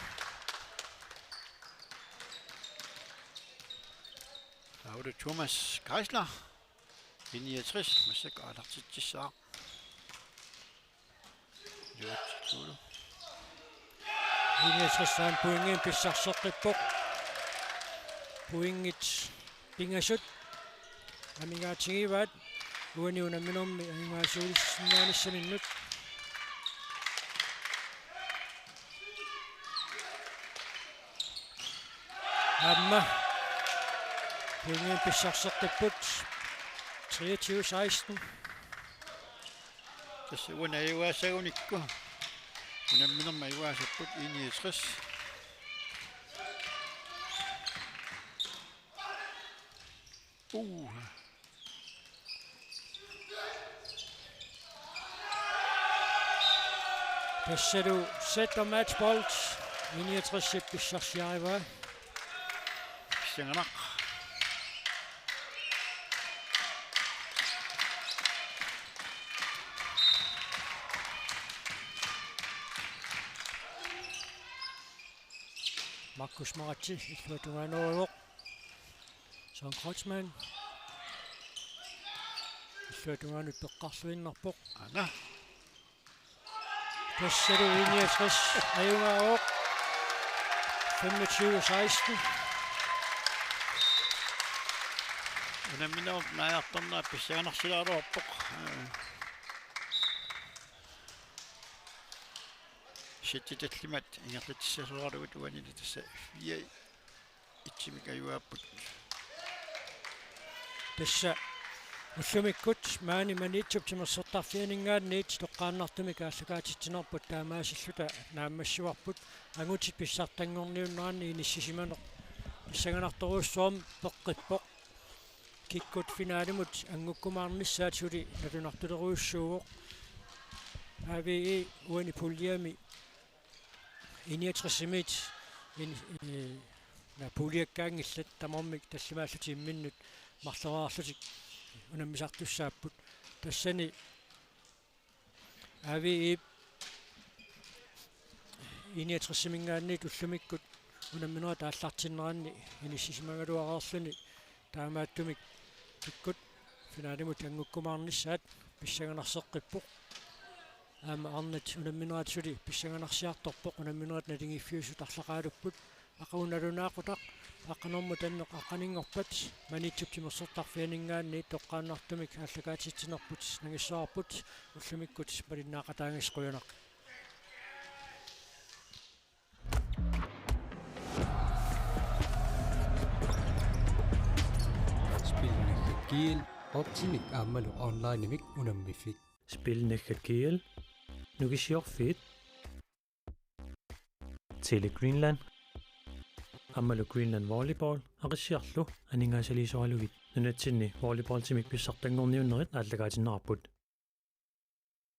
Taavalu Thomas Geisler. I niogtres, massakkut aallartitsissaaq. Juutsulu. I niogtres-ermiut pointimik pissarseqqippoq. Pointit pingasut amigaatigivaat uani unamminermi ajugaasuulissinnaanissaminnut. Aamma pointimik pissarseqqipput, treogtyve seksten. Tassa uani ajugaasagunikku unamminermi ajugaasapput I niogtres. Uh. Tassalu set og matchbold, I niogtres-ip pissarsiarivaa. Pissanganaq. Markus Maratse illuatungaanuuvoq. Søren Kreutzmann. Illuatungaanut peqqarluinnarpoq. Aana. Tassalu I niogtres ajugaavoq. Femogtyve seksten. Unamminerup naajartornera pissanganarsilaaraluarpoq. Setti tallimat ingerlatsissaleraluarlugu uanili tassa fire et-imik ajugaapput. Tassa ullumikkut maani Maniitsup timersortarfianinngaanniit toqqaannartumik aallakaatitsinerput taamaasilluta naammassivarput, angutit pissartanngorniunneranni inissisimaneq pissanganartorujussuarmik peqqippoq. Kikkut finalimut angukkumaarnissaat suli nalunaartulerujussuuvoq. A V E uani puljemi I niogtres-imiit in-, eh, Naa puuliakkaanngillat tamarmik tallimaallutik imminnut marloriarlutik unammisartussaapput. Tassani A V I-p I-niogtres-iminngaanniit ullumikkut unamminerat aallartinneranni inissisimagaluareerluni taamaattumik pikkut finalimut angukkumaarnissaat pissanganarseqqippoq. Aamma arnat unamminerat suli pissanganarsiartorpoq, unamminerat naligiiffiusut arlaqaalupput. Aqagu nalunaaqutaq aqqanermut anneq aqqaninngorpat Maniitsup timersortarfianinngaanniit toqqaannartumik aallakaatitsinerput nangissavarput, ullumikkut malinnaaqataangassi qujanaq. Spilnaggat G L, optimik aammalu onlinemik unammiffik. Spilnaggat G L, Nukissiorfiit, Tele Greenland aammalu Greenland Volleyball Aqissiarlu aningaasaliisoralugit nunatsinni volleyballtimik pissartanngorniunnerit aallakaatinneqarput.